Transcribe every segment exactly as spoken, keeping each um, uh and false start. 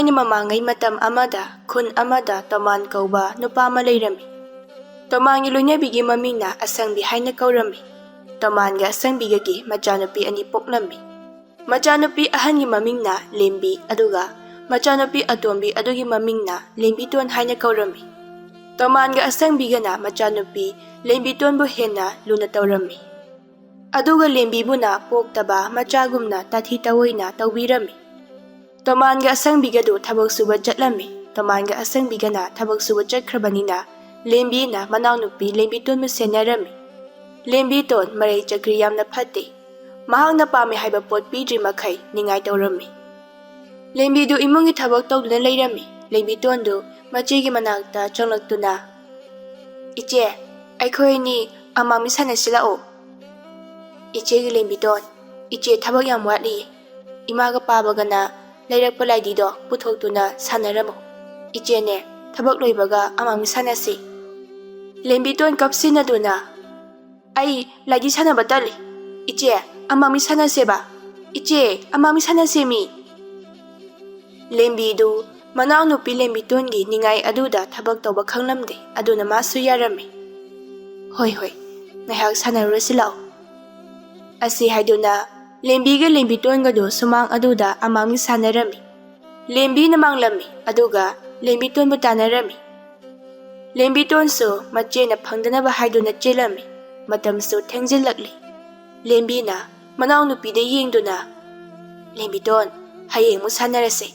ꯊꯥꯏꯅ ꯃꯃꯥꯡꯉꯩ ꯃꯇꯝ ꯑꯃꯗ ꯈꯨꯟ ꯑꯃꯗ ꯇꯣꯃꯥꯟ ꯀꯧꯕ ꯅꯨꯄꯥ ꯑꯃ ꯂꯩꯔꯝꯃꯤ꯫ ꯇꯣꯃꯥꯟꯒꯤ ꯂꯣꯏꯅꯕꯤꯒꯤ ꯃꯃꯤꯡꯅ ꯑꯁꯪꯕꯤ ꯍꯥꯏꯅ ꯀꯧꯔꯝꯃꯤ꯫ ꯇꯣꯃꯥꯟꯒ ꯑꯁꯪꯕꯤꯒꯒꯤ ꯃꯆꯥꯅꯨꯄꯤ ꯑꯅꯤ ꯄꯣꯛꯂꯝꯃꯤ꯫ ꯃꯆꯥꯅꯨꯄꯤ ꯑꯍꯟꯒꯤ ꯃꯃꯤꯡꯅ ꯂꯦꯝꯕꯤ, ꯑꯗꯨꯒ ꯃꯆꯥꯅꯨꯄꯤ ꯑꯇꯣꯝꯕꯤ ꯑꯗꯨꯒꯤ ꯃꯃꯤꯡꯅ ꯂꯦꯝꯕꯤꯇꯣꯟ ꯍꯥꯏꯅ ꯀꯧꯔꯝꯃꯤ꯫ ꯇꯣꯃꯥꯟꯒ ꯑꯁꯪꯕꯤꯒꯅ ꯃꯆꯥꯅꯨꯄꯤ ꯂꯦꯝꯕꯤꯇꯣꯟꯕꯨ ꯍꯦꯟꯅ ꯂꯨꯅ ꯇꯧꯔꯝꯃꯤ꯫ ꯑꯗꯨꯒ ꯂꯦꯝꯕꯤꯕꯨꯅ ꯄꯣꯛꯇꯕ ꯃꯆꯥꯒꯨꯝꯅ ꯇꯥꯊꯤ ꯇꯧꯑꯣꯏꯅ ꯇꯧꯕꯤꯔꯝꯃꯤ꯫ ꯇꯣꯃꯥꯟꯒ ꯑꯁꯪꯕꯤꯒꯗꯨ ꯊꯕꯛ ꯁꯨꯕ ꯆꯠꯂꯝꯃꯤ꯫ ꯇꯣꯃꯥꯟꯒ ꯑꯁꯪꯕꯤꯒꯅ ꯊꯕꯛ ꯁꯨꯕ ꯆꯠꯈ꯭ꯔꯕꯅꯤꯅ ꯂꯦꯝꯕꯤꯅ ꯃꯅꯥꯎꯅꯨꯄꯤ ꯂꯦꯝꯕꯤꯇꯣꯟꯕꯨ ꯁꯦꯟꯅꯔꯝꯃꯤ꯫ ꯂꯦꯝꯕꯤꯇꯣꯟ ꯃꯔꯩ ꯆꯀ꯭ꯔꯤ ꯌꯥꯝꯅ ꯐꯠꯇꯦ꯫ ꯃꯍꯥꯛꯅ ꯄꯥꯝꯃꯦ ꯍꯥꯏꯕ ꯄꯣꯠ ꯄꯤꯗ꯭ꯔꯤ ꯃꯈꯩ ꯅꯤꯡꯉꯥꯏ ꯇꯧꯔꯝꯃꯤ꯫ ꯂꯦꯝꯕꯤꯗꯨ ꯏꯃꯨꯡꯒꯤ ꯊꯕꯛ ꯇꯧꯗꯨꯅ ꯂꯩꯔꯝꯃꯤ꯫ ꯂꯦꯝꯕꯤꯇꯣꯟꯗꯨ ꯃꯆꯦꯒꯤ ꯃꯅꯥꯛꯇ ꯆꯪꯂꯛꯇꯨꯅ, "ꯏꯆꯦ, ꯑꯩꯈꯣꯏ ꯑꯅꯤ ꯑꯃꯥꯡꯃꯤ ꯁꯥꯟꯅꯁꯤ ꯂꯥꯛꯑꯣ꯫" "ꯏꯆꯦꯒꯤ ꯂꯦꯝꯕꯤꯇꯣꯟ, ꯏꯆꯦ ꯊꯕꯛ ꯌꯥꯝ ꯋꯥꯠꯂꯤꯌꯦ꯫ ꯏꯃꯥꯒ ꯄꯥꯕꯒꯅ ꯂꯩꯔꯛꯄ ꯂꯥꯏꯗꯤꯗꯣ ꯄꯨꯊꯣꯛꯇꯨꯅ ꯁꯥꯟꯅꯔꯝꯃꯣ꯫ ꯏꯆꯦꯅꯦ, ꯊꯕꯛ ꯂꯣꯏꯕꯒ ꯑꯃꯥꯡꯃꯤ ꯁꯥꯟꯅꯁꯤ꯫" ꯂꯦꯝꯕꯤꯇꯣꯟ ꯀꯞꯁꯤꯟꯅꯗꯨꯅ, "ꯑꯩ ꯂꯥꯏꯗꯤ ꯁꯥꯟꯅꯕ ꯇꯜꯂꯤ꯫ ꯏꯆꯦ, ꯑꯃꯥꯡꯃꯤ ꯁꯥꯟꯅꯁꯦꯕ꯫ ꯏꯆꯦ, ꯑꯃꯥꯡꯃꯤ ꯁꯥꯟꯅꯁꯦꯃꯤ꯫" ꯂꯦꯝꯕꯤꯗꯨ ꯃꯅꯥꯎꯅꯨꯄꯤ ꯂꯦꯝꯕꯤꯇꯣꯟꯒꯤ ꯅꯤꯡꯉꯥꯏ ꯑꯗꯨꯗ ꯊꯕꯛ ꯇꯧꯕ ꯈꯪꯂꯝꯗꯦ, ꯑꯗꯨꯅ ꯃꯥꯁꯨ ꯌꯥꯔꯝꯃꯤ꯫ "ꯍꯣꯏ, ꯍꯣꯏ, ꯉꯥꯏꯍꯥꯛ ꯁꯥꯟꯅꯔꯨꯔꯁꯤ ꯂꯥꯛꯑꯣ꯫" ꯑꯁꯤ ꯍꯥꯏꯗꯨꯅ ꯂꯦꯝꯕꯤꯒ ꯂꯦꯝꯕꯤꯇꯣꯟꯒꯗꯨ ꯁꯨꯃꯥꯡ ꯑꯗꯨꯗ ꯑꯃꯥꯡꯃꯤ ꯁꯥꯟꯅꯔꯝꯃꯤ꯫ ꯂꯦꯝꯕꯤꯅ ꯃꯥꯡꯂꯝꯃꯤ, ꯑꯗꯨꯒ ꯂꯦꯝꯕꯤꯇꯣꯟꯕꯨ ꯇꯥꯟꯅꯔꯝꯃꯤ꯫ ꯂꯦꯝꯕꯤꯇꯣꯟꯁꯨ ꯃꯆꯦꯅ ꯐꯪꯗꯅꯕ ꯍꯥꯏꯗꯨꯅ ꯆꯦꯜꯂꯝꯃꯤ꯫ ꯃꯇꯝꯁꯨ ꯊꯦꯡꯖꯤꯜꯂꯛꯂꯤ꯫ ꯂꯦꯝꯕꯤꯅ ꯃꯅꯥꯎꯅꯨꯄꯤꯗ ꯌꯦꯡꯗꯨꯅ, "ꯂꯦꯝꯕꯤꯇꯣꯟ, ꯍꯌꯦꯡ ꯑꯃꯨꯛ ꯁꯥꯟꯅꯔꯁꯦ꯫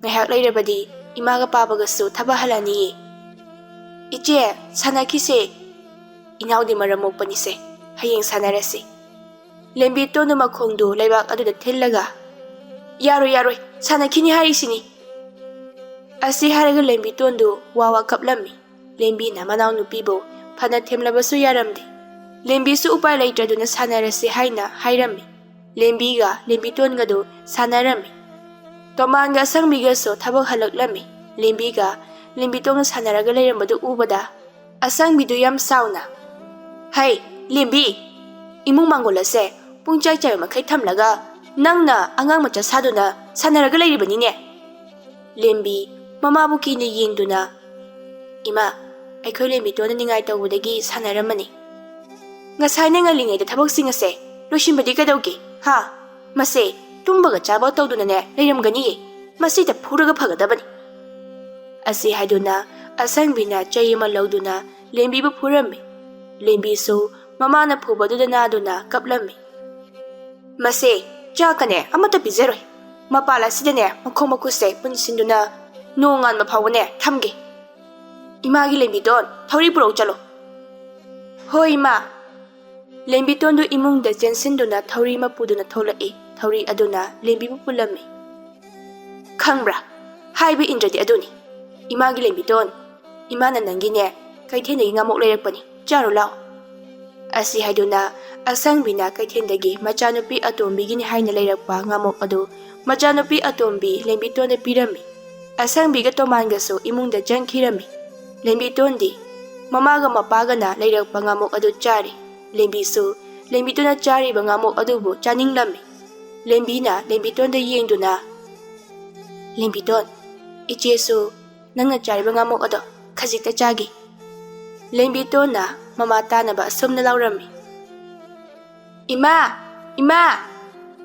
ꯉꯥꯏꯍꯥꯛ ꯂꯩꯔꯕꯗꯤ ꯏꯃꯥꯒ ꯄꯥꯕꯒꯁꯨ ꯊꯕꯛ ꯍꯜꯂꯅꯤꯌꯦ꯫" "ꯏꯆꯦ, ꯁꯥꯟꯅꯈꯤꯁꯦ꯫ ꯏꯅꯥꯎꯗꯤ ꯃꯔꯝ ꯃꯣꯛꯄꯅꯤꯁꯦ꯫ ꯍꯌꯦꯡ ꯁꯥꯟꯅꯔꯁꯤ꯫" ꯂꯦꯝꯕꯤꯇꯣꯟꯗꯨ ꯃꯈꯣꯡꯗꯨ ꯂꯩꯕꯥꯛ ꯑꯗꯨꯗ ꯊꯤꯜꯂꯒ, "ꯌꯥꯔꯣꯏ, ꯌꯥꯔꯣꯏ, ꯁꯥꯟꯅꯈꯤꯅꯤ ꯍꯥꯏꯔꯤꯁꯤꯅꯤ꯫" ꯑꯁꯤ ꯍꯥꯏꯔꯒ ꯂꯦꯝꯕꯤꯇꯣꯟꯗꯨ ꯋꯥ ꯋꯥ ꯀꯞꯂꯝꯃꯤ꯫ ꯂꯦꯝꯕꯤꯅ ꯃꯅꯥꯎꯅꯨꯄꯤꯕꯨ ꯐꯅ ꯊꯦꯝꯂꯕꯁꯨ ꯌꯥꯔꯝꯗꯦ꯫ ꯂꯦꯝꯕꯤꯁꯨ ꯎꯄꯥꯏ ꯂꯩꯇ꯭ꯔꯗꯨꯅ ꯁꯥꯟꯅꯔꯁꯤ ꯍꯥꯏꯅ ꯍꯥꯏꯔꯝꯃꯤ꯫ ꯂꯦꯝꯕꯤꯒ ꯂꯦꯝꯕꯤꯇꯣꯟꯒꯗꯨ ꯁꯥꯟꯅꯔꯝꯃꯤ꯫ ꯇꯣꯃꯥꯟꯒ ꯑꯁꯪꯕꯤꯒꯁꯨ ꯊꯕꯛ ꯍꯜꯂꯛꯂꯝꯃꯤ꯫ ꯂꯦꯝꯕꯤꯒ ꯂꯦꯝꯕꯤꯇꯣꯟꯒ ꯁꯥꯟꯅꯔꯒ ꯂꯩꯔꯝꯕꯗꯨ ꯎꯕꯗ ꯑꯁꯪꯕꯤꯗꯨ ꯌꯥꯝ ꯁꯥꯎꯅ, "ꯍꯩ, ꯂꯦꯝꯕꯤ, ꯏꯃꯨꯡ ꯃꯥꯡꯒꯣꯜ ꯑꯁꯦ ꯄꯨꯡ ꯆꯥꯏ ꯆꯥꯏꯕ ꯃꯈꯩ ꯊꯝꯂꯒ ꯅꯪꯅ ꯑꯉꯥꯡ ꯃꯆꯥ ꯁꯥꯗꯨꯅ ꯁꯥꯟꯅꯔꯒ ꯂꯩꯔꯤꯕꯅꯤꯅꯦ?" ꯂꯦꯝꯕꯤ ꯃꯃꯥꯕꯨ ꯀꯤꯅ ꯌꯦꯡꯗꯨꯅ, "ꯏꯃꯥ, ꯑꯩꯈꯣꯏ ꯂꯦꯝꯕꯤꯇꯣꯟꯅ ꯅꯤꯡꯉꯥꯏ ꯇꯧꯕꯗꯒꯤ ꯁꯥꯟꯅꯔꯝꯃꯅꯤ꯫ ꯉꯁꯥꯏꯅ ꯉꯜꯂꯤꯉꯩꯗ ꯊꯕꯛꯁꯤꯡ ꯑꯁꯦ ꯂꯣꯏꯁꯤꯟꯕꯗꯤ ꯀꯩꯗꯧꯒꯦ? ꯍꯥ? ꯃꯁꯦ ꯇꯨꯝꯕꯒ ꯆꯥꯕ ꯇꯧꯗꯨꯅꯅꯦ ꯂꯩꯔꯝꯒꯅꯤꯌꯦ꯫ ꯃꯁꯤꯗ ꯐꯨꯔꯒ ꯐꯒꯗꯕꯅꯤ"꯫ ꯑꯁꯤ ꯍꯥꯏꯗꯨꯅ ꯑꯁꯪꯕꯤꯅ ꯆꯩ ꯑꯃ ꯂꯧꯗꯨꯅ ꯂꯦꯝꯕꯤꯕꯨ ꯐꯨꯔꯝꯃꯤ꯫ ꯂꯦꯝꯕꯤꯁꯨ ꯃꯃꯥꯅ ꯐꯨꯕꯗꯨꯗ ꯅꯥꯗꯨꯅ ꯀꯞꯂꯝꯃꯤ꯫ "ꯃꯁꯦ ꯆꯥꯛꯀꯅꯦ ꯑꯃꯠꯇ ꯄꯤꯖꯔꯣꯏ꯫ ꯃꯄꯥꯜ ꯑꯁꯤꯗꯅꯦ ꯃꯈꯣꯡ ꯃꯈꯨꯠꯁꯦ ꯄꯨꯟꯁꯤꯟꯗꯨꯅ ꯅꯣꯡ ꯉꯥꯟꯕ ꯐꯥꯎꯕꯅꯦ ꯊꯝꯒꯦ꯫ ꯏꯃꯥꯒꯤ ꯂꯦꯝꯕꯤꯇꯣꯟ, ꯊꯧꯔꯤ ꯄꯨꯔꯛꯎ ꯆꯠꯂꯣ"꯫ "ꯍꯣꯏ, ꯏꯃꯥ"꯫ ꯂꯦꯝꯕꯤꯇꯣꯟꯗꯨ ꯏꯃꯨꯡꯗ ꯆꯦꯟꯁꯤꯟꯗꯨꯅ ꯊꯧꯔꯤ ꯑꯃ ꯄꯨꯗꯨꯅ ꯊꯣꯛꯂꯛꯏ꯫ ꯊꯧꯔꯤ ꯑꯗꯨꯅ ꯂꯦꯝꯕꯤꯕꯨ ꯄꯨꯜꯂꯝꯃꯤ꯫ "ꯈꯪꯕ꯭ꯔꯥ? ꯍꯥꯏꯕ ꯏꯟꯗ꯭ꯔꯗꯤ ꯑꯗꯨꯅꯤ꯫ ꯏꯃꯥꯒꯤ ꯂꯦꯝꯕꯤꯇꯣꯟ, ꯏꯃꯥꯅ ꯅꯪꯒꯤꯅꯦ ꯀꯩꯊꯦꯜꯗꯒꯤ ꯉꯥꯃꯣꯛ ꯂꯩꯔꯛꯄꯅꯤ꯫ ꯆꯥꯔꯨ ꯂꯥꯎ"꯫ ꯑꯁꯤ ꯍꯥꯏꯗꯨꯅ ꯑꯁꯪꯕꯤꯅ ꯀꯩꯊꯦꯜꯗꯒꯤ ꯃꯆꯥꯅꯨꯄꯤ ꯑꯇꯣꯝꯕꯤꯒꯤꯅꯤ ꯍꯥꯏꯅ ꯂꯩꯔꯛꯄ ꯉꯥꯃꯣꯛ ꯑꯗꯨ ꯃꯆꯥꯅꯨꯄꯤ ꯑꯇꯣꯝꯕꯤ ꯂꯦꯝꯕꯤꯇꯣꯟꯗ ꯄꯤꯔꯝꯃꯤ꯫ ꯑꯁꯪꯕꯤꯒ ꯇꯣꯃꯥꯟꯒꯁꯨ ꯏꯃꯨꯡꯗ ꯆꯪꯈꯤꯔꯝꯃꯤ꯫ ꯂꯦꯝꯕꯤꯇꯣꯟꯗꯤ ꯃꯃꯥꯒ ꯃꯄꯥꯒꯅ ꯂꯩꯔꯛꯄ ꯉꯥꯃꯣꯛ ꯑꯗꯨ ꯆꯥꯔꯤ꯫ ꯂꯦꯝꯕꯤꯁꯨ ꯂꯦꯝꯕꯤꯇꯣꯟꯅ ꯆꯥꯔꯤꯕ ꯉꯥꯃꯣꯛ ꯑꯗꯨꯕꯨ ꯆꯥꯅꯤꯡꯂꯝꯃꯤ꯫ ꯂꯦꯝꯕꯤꯅ ꯂꯦꯝꯕꯤꯇꯣꯟꯗ ꯌꯦꯡꯗꯨꯅ, "ꯂꯦꯝꯕꯤꯇꯣꯟ, ꯏꯆꯦꯁꯨ ꯅꯪꯅ ꯆꯥꯔꯤꯕ ꯉꯥꯃꯣꯛ ꯑꯗꯣ ꯈꯖꯤꯛꯇ ꯆꯥꯒꯦ"꯫ ꯂꯦꯝꯕꯤꯇꯣꯟꯅ ꯃꯃꯥ ꯇꯥꯅꯕ ꯑꯁꯨꯝꯅ ꯂꯥꯎꯔꯝꯃꯤ꯫ "ꯏꯃꯥ! ꯏꯃꯥ!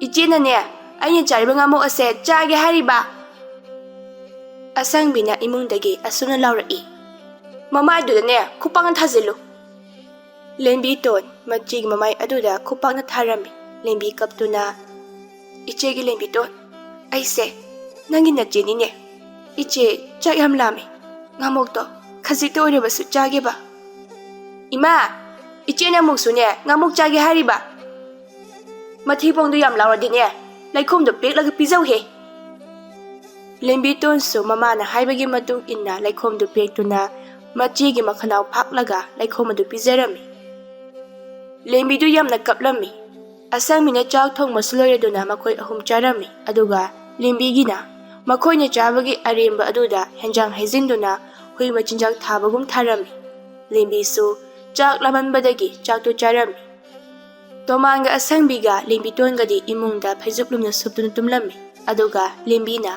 ꯏꯆꯦꯅꯅꯦ ꯑꯩꯅ ꯆꯥꯔꯤꯕ ꯉꯥꯃꯣꯛ ꯑꯁꯦ ꯆꯥꯒꯦ ꯍꯥꯏꯔꯤꯕ"꯫ ꯑꯁꯪꯕꯤꯅ ꯏꯃꯨꯡꯗꯒꯤ ꯑꯁꯨꯝꯅ ꯂꯥꯎꯔꯛꯏ꯫ "ꯃꯃꯥꯏꯗꯨꯗꯅꯦ ꯈꯨꯄꯥꯛꯅ ꯊꯥꯖꯤꯜꯂꯨ"꯫ ꯂꯦꯝꯕꯤꯇꯣꯟ ꯃꯆꯦꯒꯤ ꯃꯃꯥꯏ ꯑꯗꯨꯗ ꯈꯨꯄꯥꯛꯅ ꯊꯥꯔꯝꯃꯤ꯫ ꯂꯦꯝꯕꯤ ꯀꯞꯇꯨꯅ, "ꯏꯆꯦꯒꯤ ꯂꯦꯝꯕꯤꯇꯣꯟ, ꯑꯩꯁꯦ ꯅꯪꯒꯤ ꯅꯆꯦꯅꯤꯅꯦ꯫ ꯏꯆꯦ, ꯆꯥꯛ ꯌꯥꯝ ꯂꯥꯝꯃꯤ꯫ ꯉꯥꯃꯣꯛꯇꯣ ꯈꯖꯤꯛꯇ ꯑꯣꯏꯔꯕꯁꯨ ꯆꯥꯒꯦꯕ"꯫ "ꯏꯃꯥ, ꯏꯆꯦꯅ ꯑꯃꯨꯛꯁꯨꯅꯦ ꯉꯥꯃꯣꯛ ꯆꯥꯒꯦ ꯍꯥꯏꯔꯤꯕ"꯫ "ꯃꯊꯤꯕꯣꯡꯗꯣ ꯌꯥꯝ ꯂꯥꯎꯔꯗꯤꯅꯦ, ꯂꯩꯈꯣꯝꯗꯣ ꯄꯦꯛꯂꯒ ꯄꯤꯖꯧꯍꯦ"꯫ ꯂꯦꯝꯕꯤꯇꯣꯟꯁꯨ ꯃꯃꯥꯅ ꯍꯥꯏꯕꯒꯤ ꯃꯇꯨꯡ ꯏꯟꯅ ꯂꯩꯈꯣꯝꯗꯨ ꯄꯦꯛꯇꯨꯅ ꯃꯆꯦꯒꯤ ꯃꯈꯅꯥꯎ ꯐꯥꯛꯂꯒ ꯂꯩꯈꯣꯝ ꯑꯗꯨ ꯄꯤꯖꯔꯝꯃꯤ꯫ ꯂꯦꯝꯕꯤꯗꯨ ꯌꯥꯝꯅ ꯀꯞꯂꯝꯃꯤ꯫ ꯑꯁꯪꯕꯤꯅ ꯆꯥꯛ ꯊꯣꯡꯕꯁꯨ ꯂꯣꯏꯔꯗꯨꯅ ꯃꯈꯣꯏ ꯑꯍꯨꯝ ꯆꯥꯔꯝꯃꯤ꯫ ꯑꯗꯨꯒ ꯂꯦꯝꯕꯤꯒꯤꯅ ꯃꯈꯣꯏꯅ ꯆꯥꯕꯒꯤ ꯑꯔꯦꯝꯕ ꯑꯗꯨꯗ ꯍꯦꯟꯖꯥꯡ ꯍꯩꯖꯤꯟꯗꯨꯅ ꯍꯨꯏ ꯃꯆꯤꯟꯖꯥꯛ ꯊꯥꯕꯒꯨꯝ ꯊꯥꯔꯝꯃꯤ꯫ ꯂꯦꯝꯕꯤꯁꯨ ꯆꯥꯛ ꯂꯥꯝꯃꯟꯕꯗꯒꯤ ꯆꯥꯛꯇꯨ ꯆꯥꯔꯝꯃꯤ꯫ ꯇꯣꯃꯥꯟꯒ ꯑꯁꯪꯕꯤꯒ ꯂꯦꯝꯕꯤꯇꯣꯟꯒꯗꯤ ꯏꯃꯨꯡꯗ ꯐꯩꯖꯨꯞ ꯂꯨꯝꯅ ꯁꯨꯞꯇꯨꯅ ꯇꯨꯝꯂꯝꯃꯤ꯫ ꯑꯗꯨꯒ ꯂꯦꯝꯕꯤꯅ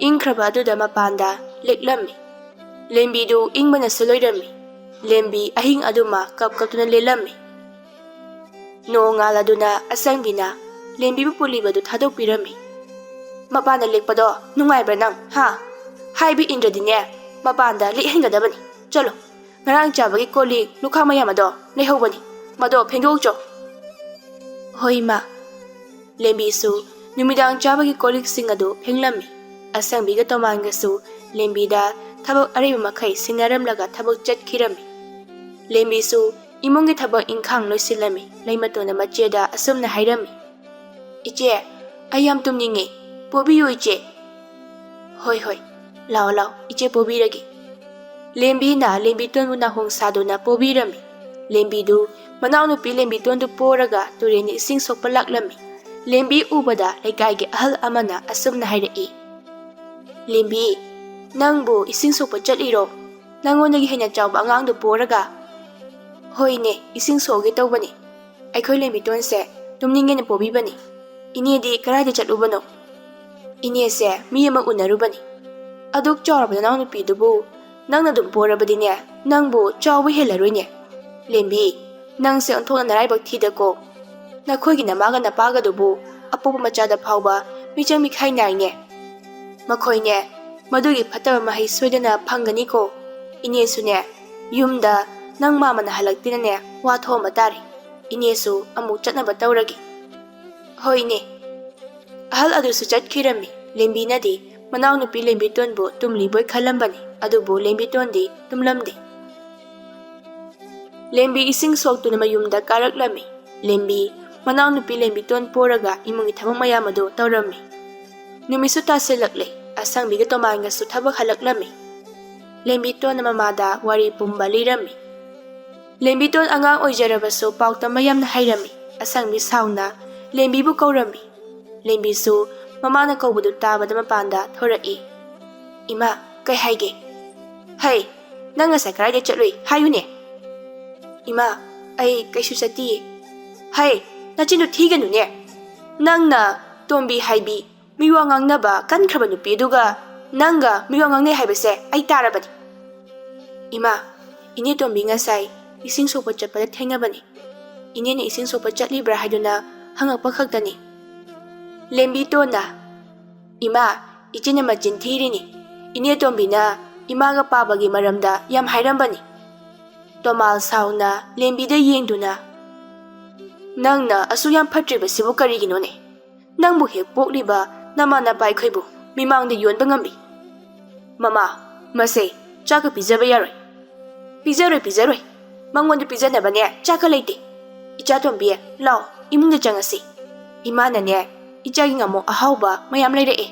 ꯏꯪꯈ꯭ꯔꯕ ꯑꯗꯨꯗ ꯃꯄꯥꯟꯗ ꯂꯦꯛꯂꯝꯃꯤ꯫ ꯂꯦꯝꯕꯤꯗꯨ ꯏꯪꯕꯅꯁꯨ ꯂꯣꯏꯔꯝꯃꯤ꯫ ꯂꯦꯝꯕꯤ ꯑꯍꯤꯡ ꯑꯗꯨꯃ ꯀꯞ ꯀꯞꯇꯨꯅ ꯂꯦꯜꯂꯝꯃꯤ꯫ ꯅꯣꯡ ꯉꯥꯜꯂꯗꯨꯅ ꯑꯁꯪꯕꯤꯅ ꯂꯦꯝꯕꯤꯕꯨ ꯄꯨꯜꯂꯤꯕꯗꯨ ꯊꯥꯗꯣꯛꯄꯤꯔꯝꯃꯤ꯫ "ꯃꯄꯥꯟꯗ ꯂꯦꯛꯄꯗꯣ ꯅꯨꯡꯉꯥꯏꯕ꯭ꯔꯥ ꯅꯪ, ꯍꯥ? ꯍꯥꯏꯕ ꯏꯟꯗ꯭ꯔꯗꯤꯅꯦ, ꯃꯄꯥꯟꯗ ꯂꯦꯛꯍꯟꯒꯗꯕꯅꯤ꯫ ꯆꯠꯂꯣ, ꯉꯔꯥꯡ ꯆꯥꯕꯒꯤ ꯀꯣꯜ ꯂꯤꯛ ꯂꯨꯈꯥꯛ ꯃꯌꯥꯝ ꯑꯗꯣ ꯂꯩꯍꯧꯕꯅꯤ, ꯃꯗꯣ ꯐꯦꯡꯗꯣꯛꯎꯆꯣ꯫" "ꯍꯣꯏ, ꯏꯃꯥ꯫" ꯂꯦꯝꯕꯤꯁꯨ ꯅꯨꯃꯤꯗꯥꯡ ꯆꯥꯕꯒꯤ ꯀꯣꯜ ꯂꯤꯛꯁꯤꯡ ꯑꯗꯨ ꯐꯦꯡꯂꯝꯃꯤ꯫ ꯑꯁꯪꯕꯤꯒ ꯇꯣꯃꯥꯟꯒꯁꯨ ꯂꯦꯝꯕꯤꯗ ꯊꯕꯛ ꯑꯔꯩꯕ ꯃꯈꯩ ꯁꯤꯟꯅꯔꯝꯂꯒ ꯊꯕꯛ ꯆꯠꯈꯤꯔꯝꯃꯤ꯫ ꯂꯦꯝꯕꯤꯁꯨ ꯏꯃꯨꯡꯒꯤ ꯊꯕꯛ ꯏꯪꯈꯥꯡ ꯂꯣꯏꯁꯤꯜꯂꯝꯃꯤ꯫ ꯂꯩꯃꯇꯣꯟꯅ ꯃꯆꯦꯗ ꯑꯁꯨꯝꯅ ꯍꯥꯏꯔꯝꯃꯤ, "ꯏꯆꯦ, ꯑꯩ ꯌꯥꯝ ꯇꯨꯝꯅꯤꯡꯉꯦ, ꯄꯣꯕꯤꯌꯨ ꯏꯆꯦ꯫" "ꯍꯣꯏ, ꯍꯣꯏ, ꯂꯥꯛꯑꯣ, ꯂꯥꯛꯑꯣ, ꯏꯆꯦ ꯄꯣꯕꯤꯔꯒꯦ꯫" ꯂꯦꯝꯕꯤꯅ ꯂꯦꯝꯕꯤꯇꯣꯟꯕꯨ ꯅꯥꯍꯣꯡ ꯁꯥꯗꯨꯅ ꯄꯣꯕꯤꯔꯝꯃꯤ꯫ ꯂꯦꯝꯕꯤꯗꯨ ꯃꯅꯥꯎꯅꯨꯄꯤ ꯂꯦꯝꯕꯤꯇꯣꯟꯗꯨ ꯄꯣꯔꯒ ꯇꯨꯔꯦꯟꯗ ꯏꯁꯤꯡ ꯁꯣꯛꯄ ꯂꯥꯛꯂꯝꯃꯤ꯫ ꯂꯦꯝꯕꯤ ꯎꯕꯗ ꯂꯩꯀꯥꯏꯒꯤ ꯑꯍꯜ ꯑꯃꯅ ꯑꯁꯨꯝꯅ ꯍꯥꯏꯔꯛꯏ, "ꯂꯦꯝꯕꯤ, ꯅꯪꯕꯨ ꯏꯁꯤꯡ ꯁꯣꯛꯄ ꯆꯠꯂꯤꯔꯣ? ꯅꯪꯉꯣꯟꯗꯒꯤ ꯍꯦꯟꯅ ꯆꯥꯎꯕ ꯑꯉꯥꯡꯗꯨ ꯄꯣꯔꯒ?" "ꯍꯣꯏꯅꯦ, ꯏꯁꯤꯡ ꯁꯣꯛꯑꯒꯦ ꯇꯧꯕꯅꯤ꯫ ꯑꯩꯈꯣꯏ ꯂꯦꯝꯕꯤꯇꯣꯟꯁꯦ ꯇꯨꯝꯅꯤꯡꯉꯦꯅ ꯄꯣꯕꯤꯕꯅꯤ꯫ ꯏꯅꯦꯗꯤ ꯀꯗꯥꯏꯗ ꯆꯠꯂꯨꯕꯅꯣ?" "ꯏꯅꯦꯁꯦ ꯃꯤ ꯑꯃ ꯎꯅꯔꯨꯕꯅꯤ꯫" "ꯑꯗꯨꯛ ꯆꯥꯎꯔꯕ ꯅꯅꯥꯎꯅꯨꯄꯤꯗꯨꯕꯨ ꯅꯪꯅ ꯑꯗꯨꯝ ꯄꯣꯔꯕꯗꯤꯅꯦ, ꯅꯪꯕꯨ ꯆꯥꯎꯕ ꯍꯦꯜꯂꯔꯣꯏꯅꯦ꯫ ꯂꯦꯝꯕꯤ, ꯅꯪꯁꯦ ꯑꯣꯟꯊꯣꯛꯅ ꯅꯔꯥꯏꯕꯛ ꯊꯤꯗꯀꯣ꯫ ꯅꯈꯣꯏꯒꯤ ꯅꯃꯥꯒ ꯅꯄꯥꯒꯗꯨꯕꯨ ꯑꯄꯣꯛꯄ ꯃꯆꯥꯗ ꯐꯥꯎꯕ ꯃꯤꯆꯪ ꯃꯤꯈꯥꯏ ꯅꯥꯏꯅꯦ꯫ ꯃꯈꯣꯏꯅꯦ ꯃꯗꯨꯒꯤ ꯐꯠꯇꯕ ꯃꯍꯩ ꯁꯣꯏꯗꯅ ꯐꯪꯒꯅꯤꯀꯣ꯫ ꯏꯅꯦꯁꯨꯅꯦ ꯌꯨꯝꯗ ꯅꯪ ꯃꯥꯃꯅ ꯍꯜꯂꯛꯇꯦꯅꯅꯦ ꯋꯥ ꯊꯣꯛꯑꯝꯕ ꯇꯥꯔꯦ꯫ ꯏꯅꯦꯁꯨ ꯑꯃꯨꯛ ꯆꯠꯅꯕ ꯇꯧꯔꯒꯦ꯫" "ꯍꯣꯏꯅꯦ꯫" ꯑꯍꯜ ꯑꯗꯨꯁꯨ ꯆꯠꯈꯤꯔꯝꯃꯤ꯫ ꯂꯦꯝꯕꯤꯅꯗꯤ ꯃꯅꯥꯎꯅꯨꯄꯤ ꯂꯦꯝꯕꯤꯇꯣꯟꯕꯨ ꯇꯨꯝꯂꯤꯕꯣꯏ ꯈꯜꯂꯝꯕꯅꯤ, ꯑꯗꯨꯕꯨ ꯂꯦꯝꯕꯤꯇꯣꯟꯗꯤ ꯇꯨꯝꯂꯝꯗꯦ꯫ ꯂꯦꯝꯕꯤ ꯏꯁꯤꯡ ꯁꯣꯛꯇꯨꯅ ꯃꯌꯨꯝꯗ ꯀꯥꯔꯛꯂꯝꯃꯤ꯫ ꯂꯦꯝꯕꯤ ꯃꯅꯥꯎꯅꯨꯄꯤ ꯂꯦꯝꯕꯤꯇꯣꯟ ꯄꯣꯔꯒ ꯏꯃꯨꯡꯒꯤ ꯊꯕꯛ ꯃꯌꯥꯝ ꯑꯗꯨ ꯇꯧꯔꯝꯃꯤ꯫ ꯅꯨꯃꯤꯠꯁꯨ ꯇꯥꯁꯤꯜꯂꯛꯂꯦ꯫ ꯑꯁꯪꯕꯤꯒ ꯇꯣꯃꯥꯟꯒꯁꯨ ꯊꯕꯛ ꯍꯜꯂꯛꯂꯝꯃꯤ꯫ ꯂꯦꯝꯕꯤꯇꯣꯟꯅ ꯃꯃꯥꯗ ꯋꯥꯔꯤ ꯄꯨꯝꯕ ꯂꯤꯔꯝꯃꯤ꯫ ꯂꯦꯝꯕꯤꯇꯣꯟ ꯑꯉꯥꯡ ꯑꯣꯏꯖꯔꯕꯁꯨ ꯄꯥꯎ ꯇꯝꯕ ꯌꯥꯝꯅ ꯍꯩꯔꯝꯃꯤ꯫ ꯑꯁꯪꯕꯤ ꯁꯥꯎꯅ ꯂꯦꯝꯕꯤꯕꯨ ꯀꯧꯔꯝꯃꯤ꯫ ꯂꯦꯝꯕꯤꯁꯨ ꯃꯃꯥꯅ ꯀꯧꯕꯗꯨ ꯇꯥꯕꯗ ꯃꯄꯥꯟꯗ ꯊꯣꯔꯛꯏ꯫ "ꯏꯃꯥ, ꯀꯩ ꯍꯥꯏꯒꯦ? ꯍꯩ, ꯅꯪ ꯉꯁꯥꯏ ꯀꯗꯥꯏꯗ ꯆꯠꯂꯨꯏ? ꯍꯥꯏꯌꯨꯅꯦ꯫" "ꯏꯃꯥ, ꯑꯩ ꯀꯩꯁꯨ ꯆꯠꯇꯤꯌꯦ꯫" "ꯍꯩ, ꯅꯆꯤꯟꯗꯨ ꯊꯤꯒꯅꯨꯅꯦ꯫ ꯅꯪꯅ ꯇꯣꯝꯕꯤ ꯍꯥꯏꯕꯤ ꯃꯤꯋꯥ ꯉꯥꯡꯅꯕ ꯀꯟꯈ꯭ꯔꯕ ꯅꯨꯄꯤ ꯑꯗꯨꯒ ꯅꯪꯒ ꯃꯤꯋꯥ ꯉꯥꯡꯅꯩ ꯍꯥꯏꯕꯁꯦ ꯑꯩ ꯇꯥꯔꯕꯅꯤ꯫ ꯏꯃꯥ, ꯏꯅꯦ ꯇꯣꯝꯕꯤ ꯉꯁꯥꯏ ꯏꯁꯤꯡ ꯁꯣꯛꯄ ꯆꯠꯄꯗ ꯊꯦꯡꯅꯕꯅꯤ꯫ ꯏꯅꯦꯅ ꯏꯁꯤꯡ ꯁꯣꯛꯄ ꯆꯠꯂꯤꯕ꯭ꯔꯥ ꯍꯥꯏꯗꯨꯅ ꯍꯪꯉꯛꯄ ꯈꯛꯇꯅꯤ꯫ ꯂꯦꯝꯕꯤꯇꯣꯟꯅ, "ꯏꯃꯥ, ꯏꯆꯦꯅ ꯃꯆꯤꯟ ꯊꯤꯔꯤꯅꯤ꯫ ꯏꯅꯦ ꯇꯣꯝꯕꯤꯅ ꯏꯃꯥꯒ ꯄꯥꯕꯒꯤ ꯃꯔꯝꯗ ꯌꯥꯝ ꯍꯥꯏꯔꯝꯕꯅꯤ"꯫ ꯇꯣꯃꯥꯜ ꯁꯥꯎꯅ ꯂꯦꯝꯕꯤꯗ ꯌꯦꯡꯗꯨꯅ, "ꯅꯪꯅ ꯑꯁꯨꯛ ꯌꯥꯝ ꯐꯠꯇ꯭ꯔꯤꯕꯁꯤꯕꯨ ꯀꯔꯤꯒꯤꯅꯣꯅꯦ? ꯅꯪꯕꯨ ꯍꯦꯛ ꯄꯣꯛꯂꯤꯕ ꯅꯃꯥ ꯅꯄꯥ ꯑꯩꯈꯣꯏꯕꯨ ꯃꯤꯃꯥꯡꯗ ꯌꯣꯟꯕ ꯉꯝꯃꯤ? ꯃꯃꯥ, ꯃꯁꯦ ꯆꯥꯛꯀ ꯄꯤꯖꯕ ꯌꯥꯔꯣꯏ꯫ ꯄꯤꯖꯔꯣꯏ, ꯄꯤꯖꯔꯣꯏ꯫ ꯃꯉꯣꯟꯗ ꯄꯤꯖꯅꯕꯅꯦ ꯆꯥꯛꯀ ꯂꯩꯇꯦ꯫ ꯏꯆꯥ ꯇꯣꯝꯕꯤ, ꯂꯥꯎ, ꯏꯃꯨꯡꯗ ꯆꯪꯉꯁꯤ꯫ ꯏꯃꯥꯅꯅꯦ ꯏꯆꯥꯒꯤ ꯉꯥꯃꯣꯛ ꯑꯍꯥꯎꯕ ꯃꯌꯥꯝ ꯂꯩꯔꯛꯑꯦ"꯫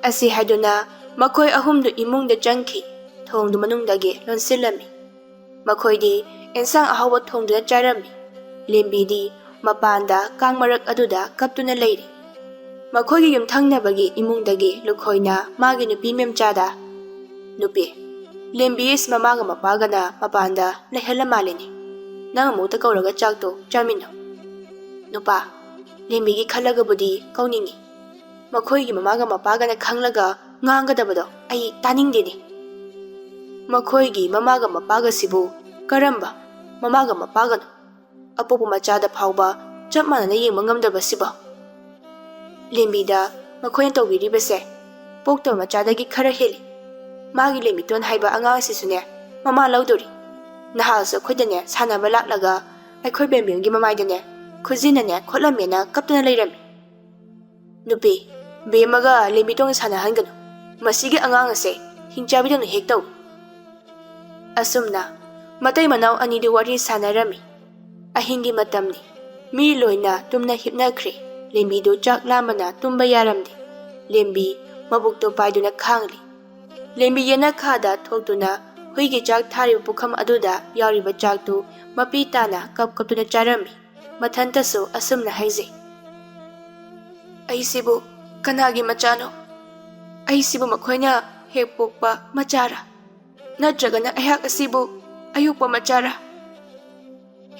ꯑꯁꯤ ꯍꯥꯏꯗꯨꯅ ꯃꯈꯣꯏ ꯑꯍꯨꯝꯗꯨ ꯏꯃꯨꯡꯗ ꯆꯪꯈꯤ꯫ ꯊꯣꯡꯗꯨ ꯃꯅꯨꯡꯗꯒꯤ ꯂꯣꯟꯁꯤꯜꯂꯝꯃꯤ꯫ ꯃꯈꯣꯏꯗꯤ ꯑꯦꯟꯁꯥꯡ ꯑꯍꯥꯎꯕ ꯊꯣꯡꯗꯨꯅ ꯆꯥꯔꯝꯃꯤ꯫ ꯂꯦꯝꯕꯤꯗꯤ ꯃꯄꯥꯟꯗ ꯀꯥꯡ ꯃꯔꯛ ꯑꯗꯨꯗ ꯀꯞꯇꯨꯅ ꯂꯩꯔꯤ꯫ ꯃꯈꯣꯏꯒꯤ ꯌꯨꯝꯊꯪꯅꯕꯒꯤ ꯏꯃꯨꯡꯗꯒꯤ ꯂꯨꯈꯣꯏꯅ ꯃꯥꯒꯤ ꯅꯨꯄꯤ ꯃꯦꯝꯆꯥꯗ, "ꯅꯨꯄꯤ, ꯂꯦꯝꯕꯤ ꯑꯁꯤ ꯃꯃꯥꯒ ꯃꯄꯥꯒꯅ ꯃꯄꯥꯟꯗ ꯂꯩꯍꯜꯂ ꯃꯥꯜꯂꯤꯅꯦ꯫ ꯅꯪ ꯑꯃꯨꯛꯇ ꯀꯧꯔꯒ ꯆꯥꯛꯇꯣ ꯆꯥꯃꯤꯟꯅꯧ"꯫ ꯅꯨꯄꯥ, ꯂꯦꯝꯕꯤꯒꯤ ꯈꯜꯂꯒꯕꯨꯗꯤ ꯀꯧꯅꯤꯡꯉꯤ꯫ ꯃꯈꯣꯏꯒꯤ ꯃꯃꯥꯒ ꯃꯄꯥꯒꯅ ꯈꯪꯂꯒ ꯉꯥꯡꯒꯗꯕꯗꯣ ꯑꯩ ꯇꯥꯅꯤꯡꯗꯦꯅꯦ꯫ ꯃꯈꯣꯏꯒꯤ ꯃꯃꯥꯒ ꯃꯄꯥꯒꯁꯤꯕꯨ ꯀꯔꯝꯕ ꯃꯃꯥꯒ ꯃꯄꯥꯒꯅꯣ? ꯑꯄꯣꯛꯄ ꯃꯆꯥꯗ ꯐꯥꯎꯕ ꯆꯞ ꯃꯥꯟꯅꯅ ꯌꯦꯡꯕ ꯉꯝꯗꯕꯁꯤꯕꯣ? ꯂꯦꯝꯕꯤꯗ ꯃꯈꯣꯏꯅ ꯇꯧꯕꯤꯔꯤꯕꯁꯦ ꯄꯣꯛꯇꯕ ꯃꯆꯥꯗꯒꯤ ꯈꯔ ꯍꯦꯜꯂꯤ꯫ ꯃꯥꯒꯤ ꯂꯦꯝꯕꯤꯇꯣꯟ ꯍꯥꯏꯕ ꯑꯉꯥꯡ ꯑꯁꯤꯁꯨꯅꯦ ꯃꯃꯥ ꯂꯧꯗꯣꯔꯤ꯫ ꯅꯍꯥꯜꯁꯨ ꯑꯩꯈꯣꯏꯗꯅꯦ ꯁꯥꯟꯅꯕ ꯂꯥꯛꯂꯒ ꯑꯩꯈꯣꯏ ꯕꯦꯝꯕꯦꯝꯒꯤ ꯃꯃꯥꯏꯗꯅꯦ ꯈꯨꯖꯤꯟꯅꯅꯦ ꯈꯣꯠꯂꯝꯃꯦꯅ ꯀꯞꯇꯨꯅ ꯂꯩꯔꯝꯃꯤ꯫ ꯅꯨꯄꯤ, ꯕꯦꯝꯃꯒ ꯂꯦꯝꯕꯤꯇꯣꯟꯒ ꯁꯥꯟꯅꯍꯟꯒꯅꯨ꯫ ꯃꯁꯤꯒꯤ ꯑꯉꯥꯡ ꯑꯁꯦ ꯍꯤꯡꯆꯥꯕꯤꯗꯧꯅ ꯍꯦꯛ ꯇꯧꯏ꯫ ꯑꯁꯨꯝꯅ ꯃꯇꯩ ꯃꯅꯥꯎ ꯑꯅꯤꯗꯨ ꯋꯥꯔꯤ ꯁꯥꯟꯅꯔꯝꯃꯤ꯫ ꯑꯍꯤꯡꯒꯤ ꯃꯇꯝꯅꯤ꯫ ꯃꯤ ꯂꯣꯏꯅ ꯇꯨꯝꯅ ꯍꯤꯞꯅꯈ꯭ꯔꯦ꯫ ꯂꯦꯝꯕꯤꯗꯨ ꯆꯥꯛ ꯂꯥꯝꯕꯅ ꯇꯨꯝꯕ ꯌꯥꯔꯝꯗꯦ꯫ ꯂꯦꯝꯕꯤ ꯃꯕꯨꯛꯇꯨ ꯄꯥꯏꯗꯨꯅ ꯈꯥꯡꯂꯤ꯫ ꯂꯦꯝꯕꯤ ꯌꯦꯅꯈꯥꯗ ꯊꯣꯛꯇꯨꯅ ꯍꯨꯏꯒꯤ ꯆꯥꯛ ꯊꯥꯔꯤꯕ ꯄꯨꯈꯝ ꯑꯗꯨꯗ ꯌꯥꯎꯔꯤꯕ ꯆꯥꯛꯇꯨ ꯃꯄꯤ ꯇꯥꯅ ꯀꯞ ꯀꯞꯇꯨꯅ ꯆꯥꯔꯝꯃꯤ꯫ ꯃꯊꯟꯇꯁꯨ ꯑꯁꯨꯝꯅ ꯍꯥꯏꯖꯩ, "ꯑꯩꯁꯤꯕꯨ ꯀꯅꯥꯒꯤ ꯃꯆꯥꯅꯣ? ꯑꯩꯁꯤꯕꯨ ꯃꯈꯣꯏꯅ ꯍꯦꯛ ꯄꯣꯛꯄ ꯃꯆꯥꯔꯥ? ꯅꯠꯇ꯭ꯔꯒꯅ ꯑꯩꯍꯥꯛ ꯑꯁꯤꯕꯨ ꯑꯌꯣꯛꯄ ꯃꯆꯥꯔꯥ?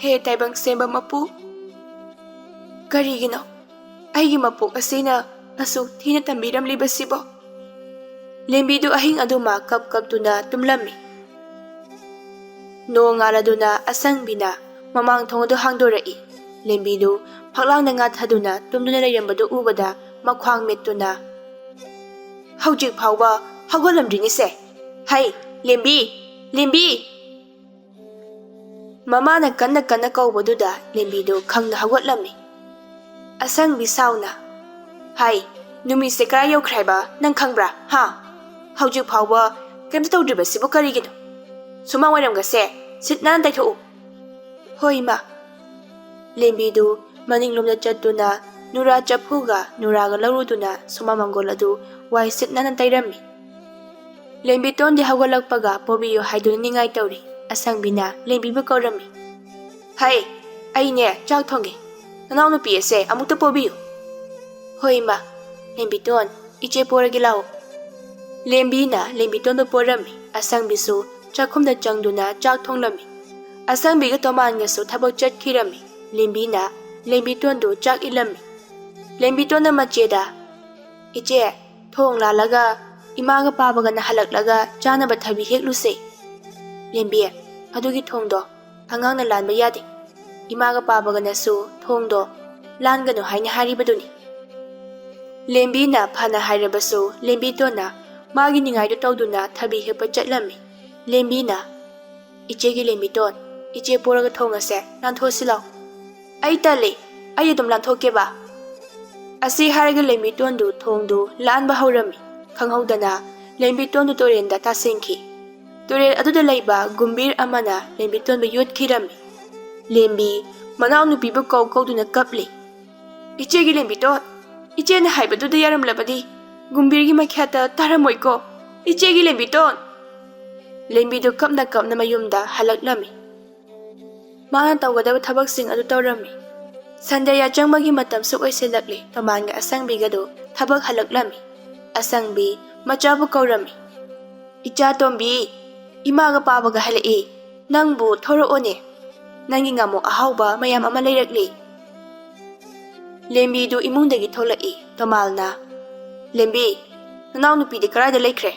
ꯍꯦ ꯇꯥꯏꯕꯪ ꯁꯦꯝꯕ ꯃꯄꯨ, ꯀꯔꯤꯒꯤꯅꯣ ꯑꯩꯒꯤ ꯃꯄꯣꯛ ꯑꯁꯤꯅ ꯑꯁꯨꯛ ꯊꯤꯅ ꯇꯝꯕꯤꯔꯝꯂꯤꯕꯁꯤꯕꯣ? ꯂꯦꯝꯕꯤꯗꯨ ꯑꯍꯤꯡ ꯑꯗꯨꯃ ꯀꯞ ꯀꯞꯇꯨꯅ ꯇꯨꯝꯂꯝꯃꯤ꯫ ꯅꯣꯡꯉꯥꯜꯂꯗꯨꯅ ꯑꯁꯪꯕꯤꯅ ꯃꯃꯥꯡ ꯊꯣꯡ ꯑꯗꯨ ꯍꯥꯡꯗꯣꯔꯛꯏ꯫ ꯂꯦꯝꯕꯤꯗꯨ ꯐꯛꯂꯥꯡꯗ ꯉꯥꯊꯗꯨꯅ ꯇꯨꯝꯗꯨꯅ ꯂꯩꯔꯝꯕꯗꯨ ꯎꯕꯗ ꯃꯈ꯭ꯋꯥꯡ ꯃꯦꯠꯇꯨꯅ, "ꯍꯧꯖꯤꯛ ꯐꯥꯎꯕ ꯍꯧꯒꯠꯂꯝꯗ꯭ꯔꯤꯅꯤꯁꯦ꯫ ꯍꯩ, ꯂꯦꯝꯕꯤ! ꯂꯦꯝꯕꯤ!" ꯃꯃꯥꯅ ꯀꯟꯅ ꯀꯟꯅ ꯀꯧꯕꯗꯨꯗ ꯂꯦꯝꯕꯤꯗꯨ ꯈꯪꯅ ꯍꯧꯒꯠꯂꯝꯃꯤ꯫ ꯑꯁꯪꯕꯤ ꯁꯥꯎꯅ, "ꯍꯥꯏ, ꯅꯨꯃꯤꯠꯁꯦ ꯀꯔꯥꯏ ꯌꯧꯈ꯭ꯔꯦ ꯍꯥꯏꯕ ꯅꯪ ꯈꯪꯕ꯭ꯔꯥ? ꯍꯥ? ꯍꯧꯖꯤꯛ ꯐꯥꯎꯕ ꯀꯩꯝꯇ ꯇꯧꯗ꯭ꯔꯤꯕꯁꯤꯕꯨ ꯀꯔꯤꯒꯤꯅꯣ? ꯁꯨꯃꯥꯡ ꯋꯥꯏꯔꯝꯒꯁꯦ ꯁꯤꯠ ꯅꯥꯟꯅ ꯇꯩꯊꯣꯛꯎ꯫" "ꯍꯣꯏ, ꯏꯃꯥ꯫" ꯂꯦꯝꯕꯤꯗꯨ ꯃꯅꯤꯡꯂꯣꯝꯗ ꯆꯠꯇꯨꯅ ꯅꯨꯔꯥ ꯆꯐꯨꯒ ꯅꯨꯔꯥꯒ ꯂꯧꯔꯨꯗꯨꯅ ꯁꯨꯃꯥꯡ ꯃꯪꯒꯣꯜ ꯑꯗꯨ ꯋꯥꯏ ꯁꯤꯠ ꯅꯥꯟꯅ ꯇꯩꯔꯝꯃꯤ꯫ ꯂꯦꯝꯕꯤꯇꯣꯟꯗꯤ ꯍꯧꯒꯠꯂꯛꯄꯒ ꯄꯣꯕꯤꯌꯨ ꯍꯥꯏꯗꯨꯅ ꯅꯤꯡꯉꯥꯏ ꯇꯧꯔꯤ꯫ ꯑꯁꯪꯕꯤꯅ ꯂꯦꯝꯕꯤꯕꯨ ꯀꯧꯔꯝꯃꯤ꯫ "ꯍꯩ, ꯑꯩꯅꯦ ꯆꯥꯛ ꯊꯣꯡꯒꯦ꯫ ꯅꯅꯥꯎꯅꯨꯄꯤ ꯑꯁꯦ ꯑꯃꯨꯛꯇ ꯄꯣꯕꯤꯌꯨ꯫" "ꯍꯣꯏ, ꯏꯃꯥ꯫" "ꯂꯦꯝꯕꯤꯇꯣꯟ, ꯏꯆꯦ ꯄꯣꯔꯒꯦ ꯂꯥꯛꯑꯣ꯫" ꯂꯦꯝꯕꯤꯅ ꯂꯦꯝꯕꯤꯇꯣꯟꯗꯨ ꯄꯣꯔꯝꯃꯤ꯫ ꯑꯁꯪꯕꯤꯁꯨ ꯆꯥꯛꯈꯨꯝꯗ ꯆꯪꯗꯨꯅ ꯆꯥꯛ ꯊꯣꯡꯂꯝꯃꯤ꯫ ꯑꯁꯪꯕꯤꯒ ꯇꯣꯃꯥꯟꯒꯁꯨ ꯊꯕꯛ ꯆꯠꯈꯤꯔꯝꯃꯤ꯫ ꯂꯦꯝꯕꯤꯅ ꯂꯦꯝꯕꯤꯇꯣꯟꯗꯨ ꯆꯥꯛ ꯏꯜꯂꯝꯃꯤ꯫ ꯂꯦꯝꯕꯤꯇꯣꯟꯅ ꯃꯆꯦꯗ, "ꯏꯆꯦ, ꯊꯣꯡ ꯂꯥꯜꯂꯒ ꯏꯃꯥꯒ ꯄꯥꯕꯒꯅ ꯍꯜꯂꯛꯂꯒ ꯆꯥꯅꯕ ꯊꯕꯤ ꯍꯦꯛꯂꯨꯁꯦ꯫" "ꯂꯦꯝꯕꯤ, ꯑꯗꯨꯒꯤ ꯊꯣꯡꯗꯣ ꯑꯉꯥꯡꯅ ꯂꯥꯟꯕ ꯌꯥꯗꯦ꯫ ꯏꯃꯥꯒ ꯄꯥꯕꯒꯅꯁꯨ ꯊꯣꯡꯗꯣ ꯂꯥꯟꯒꯅꯨ ꯍꯥꯏꯅ ꯍꯥꯏꯔꯤꯕꯗꯨꯅꯤ꯫" ꯂꯦꯝꯕꯤꯅ ꯐꯅ ꯍꯥꯏꯔꯕꯁꯨ ꯂꯦꯝꯕꯤꯇꯣꯟꯅ ꯃꯥꯒꯤ ꯅꯤꯡꯉꯥꯏꯗꯨ ꯇꯧꯗꯨꯅ ꯊꯕꯤ ꯍꯦꯛꯄ ꯆꯠꯂꯝꯃꯤ꯫ ꯂꯦꯝꯕꯤꯅ, "ꯏꯆꯦꯒꯤ ꯂꯦꯝꯕꯤꯇꯣꯟ, ꯏꯆꯦ ꯄꯣꯔꯒ ꯊꯣꯡ ꯑꯁꯦ ꯂꯥꯟꯊꯣꯛꯑꯁꯤ ꯂꯥꯎ꯫" "ꯑꯩ ꯇꯜꯂꯤ, ꯑꯩ ꯑꯗꯨꯝ ꯂꯥꯟꯊꯣꯛꯀꯦꯕ꯫" ꯑꯁꯤ ꯍꯥꯏꯔꯒ ꯂꯦꯝꯕꯤꯇꯣꯟꯗꯨ ꯊꯣꯡꯗꯨ ꯂꯥꯟꯕ ꯍꯧꯔꯝꯃꯤ꯫ ꯈꯪꯍꯧꯗꯅ ꯂꯦꯝꯕꯤꯇꯣꯟꯗꯨ ꯇꯨꯔꯦꯟꯗ ꯇꯥꯁꯤꯟꯈꯤ꯫ ꯇꯨꯔꯦꯜ ꯑꯗꯨꯗ ꯂꯩꯕ ꯒꯨꯝꯕꯤꯔ ꯑꯃꯅ ꯂꯦꯝꯕꯤꯇꯣꯟꯕꯨ ꯌꯣꯠꯈꯤꯔꯝꯃꯤ꯫ ꯂꯦꯝꯕꯤ ꯃꯅꯥꯎꯅꯨꯄꯤꯕꯨ ꯀꯧ ꯀꯧꯗꯨꯅ ꯀꯞꯂꯤ꯫ "ꯏꯆꯦꯒꯤ ꯂꯦꯝꯕꯤꯇꯣꯟ, ꯏꯆꯦꯅ ꯍꯥꯏꯕꯗꯨꯗ ꯌꯥꯔꯝꯂꯕꯗꯤ ꯒꯨꯝꯕꯤꯔꯒꯤ ꯃꯈ꯭ꯌꯥꯠꯇ ꯇꯥꯔꯝꯃꯣꯏꯀꯣ, ꯏꯆꯦꯒꯤ ꯂꯦꯝꯕꯤꯇꯣꯟ!" ꯂꯦꯝꯕꯤꯗꯨ ꯀꯞꯅ ꯀꯞꯅ ꯃꯌꯨꯝꯗ ꯍꯜꯂꯛꯂꯝꯃꯤ꯫ ꯃꯥꯅ ꯇꯧꯒꯗꯕ ꯊꯕꯛꯁꯤꯡ ꯑꯗꯨ ꯇꯧꯔꯝꯃꯤ꯫ ꯁꯟꯗ꯭ꯌꯥ ꯌꯥꯆꯪꯕꯒꯤ ꯃꯇꯝꯁꯨ ꯑꯣꯏꯁꯤꯜꯂꯛꯂꯦ꯫ ꯇꯣꯃꯥꯟꯒ ꯑꯁꯪꯕꯤꯒꯗꯨ ꯊꯕꯛ ꯍꯜꯂꯛꯂꯝꯃꯤ꯫ ꯑꯁꯪꯕꯤ ꯃꯆꯥꯕꯨ ꯀꯧꯔꯝꯃꯤ꯫ "ꯏꯆꯥ ꯇꯣꯝꯕꯤ, ꯏꯃꯥꯒ ꯄꯥꯕꯒ ꯍꯜꯂꯛꯏ꯫ ꯅꯪꯕꯨ ꯊꯣꯔꯛꯑꯣꯅꯦ꯫ ꯅꯪꯒꯤ ꯉꯥꯃꯣꯛ ꯑꯍꯥꯎꯕ ꯃꯌꯥꯝ ꯑꯃ ꯂꯩꯔꯛꯂꯤ꯫" ꯂꯦꯝꯕꯤꯗꯨ ꯏꯃꯨꯡꯗꯒꯤ ꯊꯣꯛꯂꯛꯏ꯫ ꯇꯣꯃꯥꯟꯅ, "ꯂꯦꯝꯕꯤ, ꯅꯅꯥꯎꯅꯨꯄꯤꯗꯤ ꯀꯗꯥꯏꯗ ꯂꯩꯈ꯭ꯔꯦ?"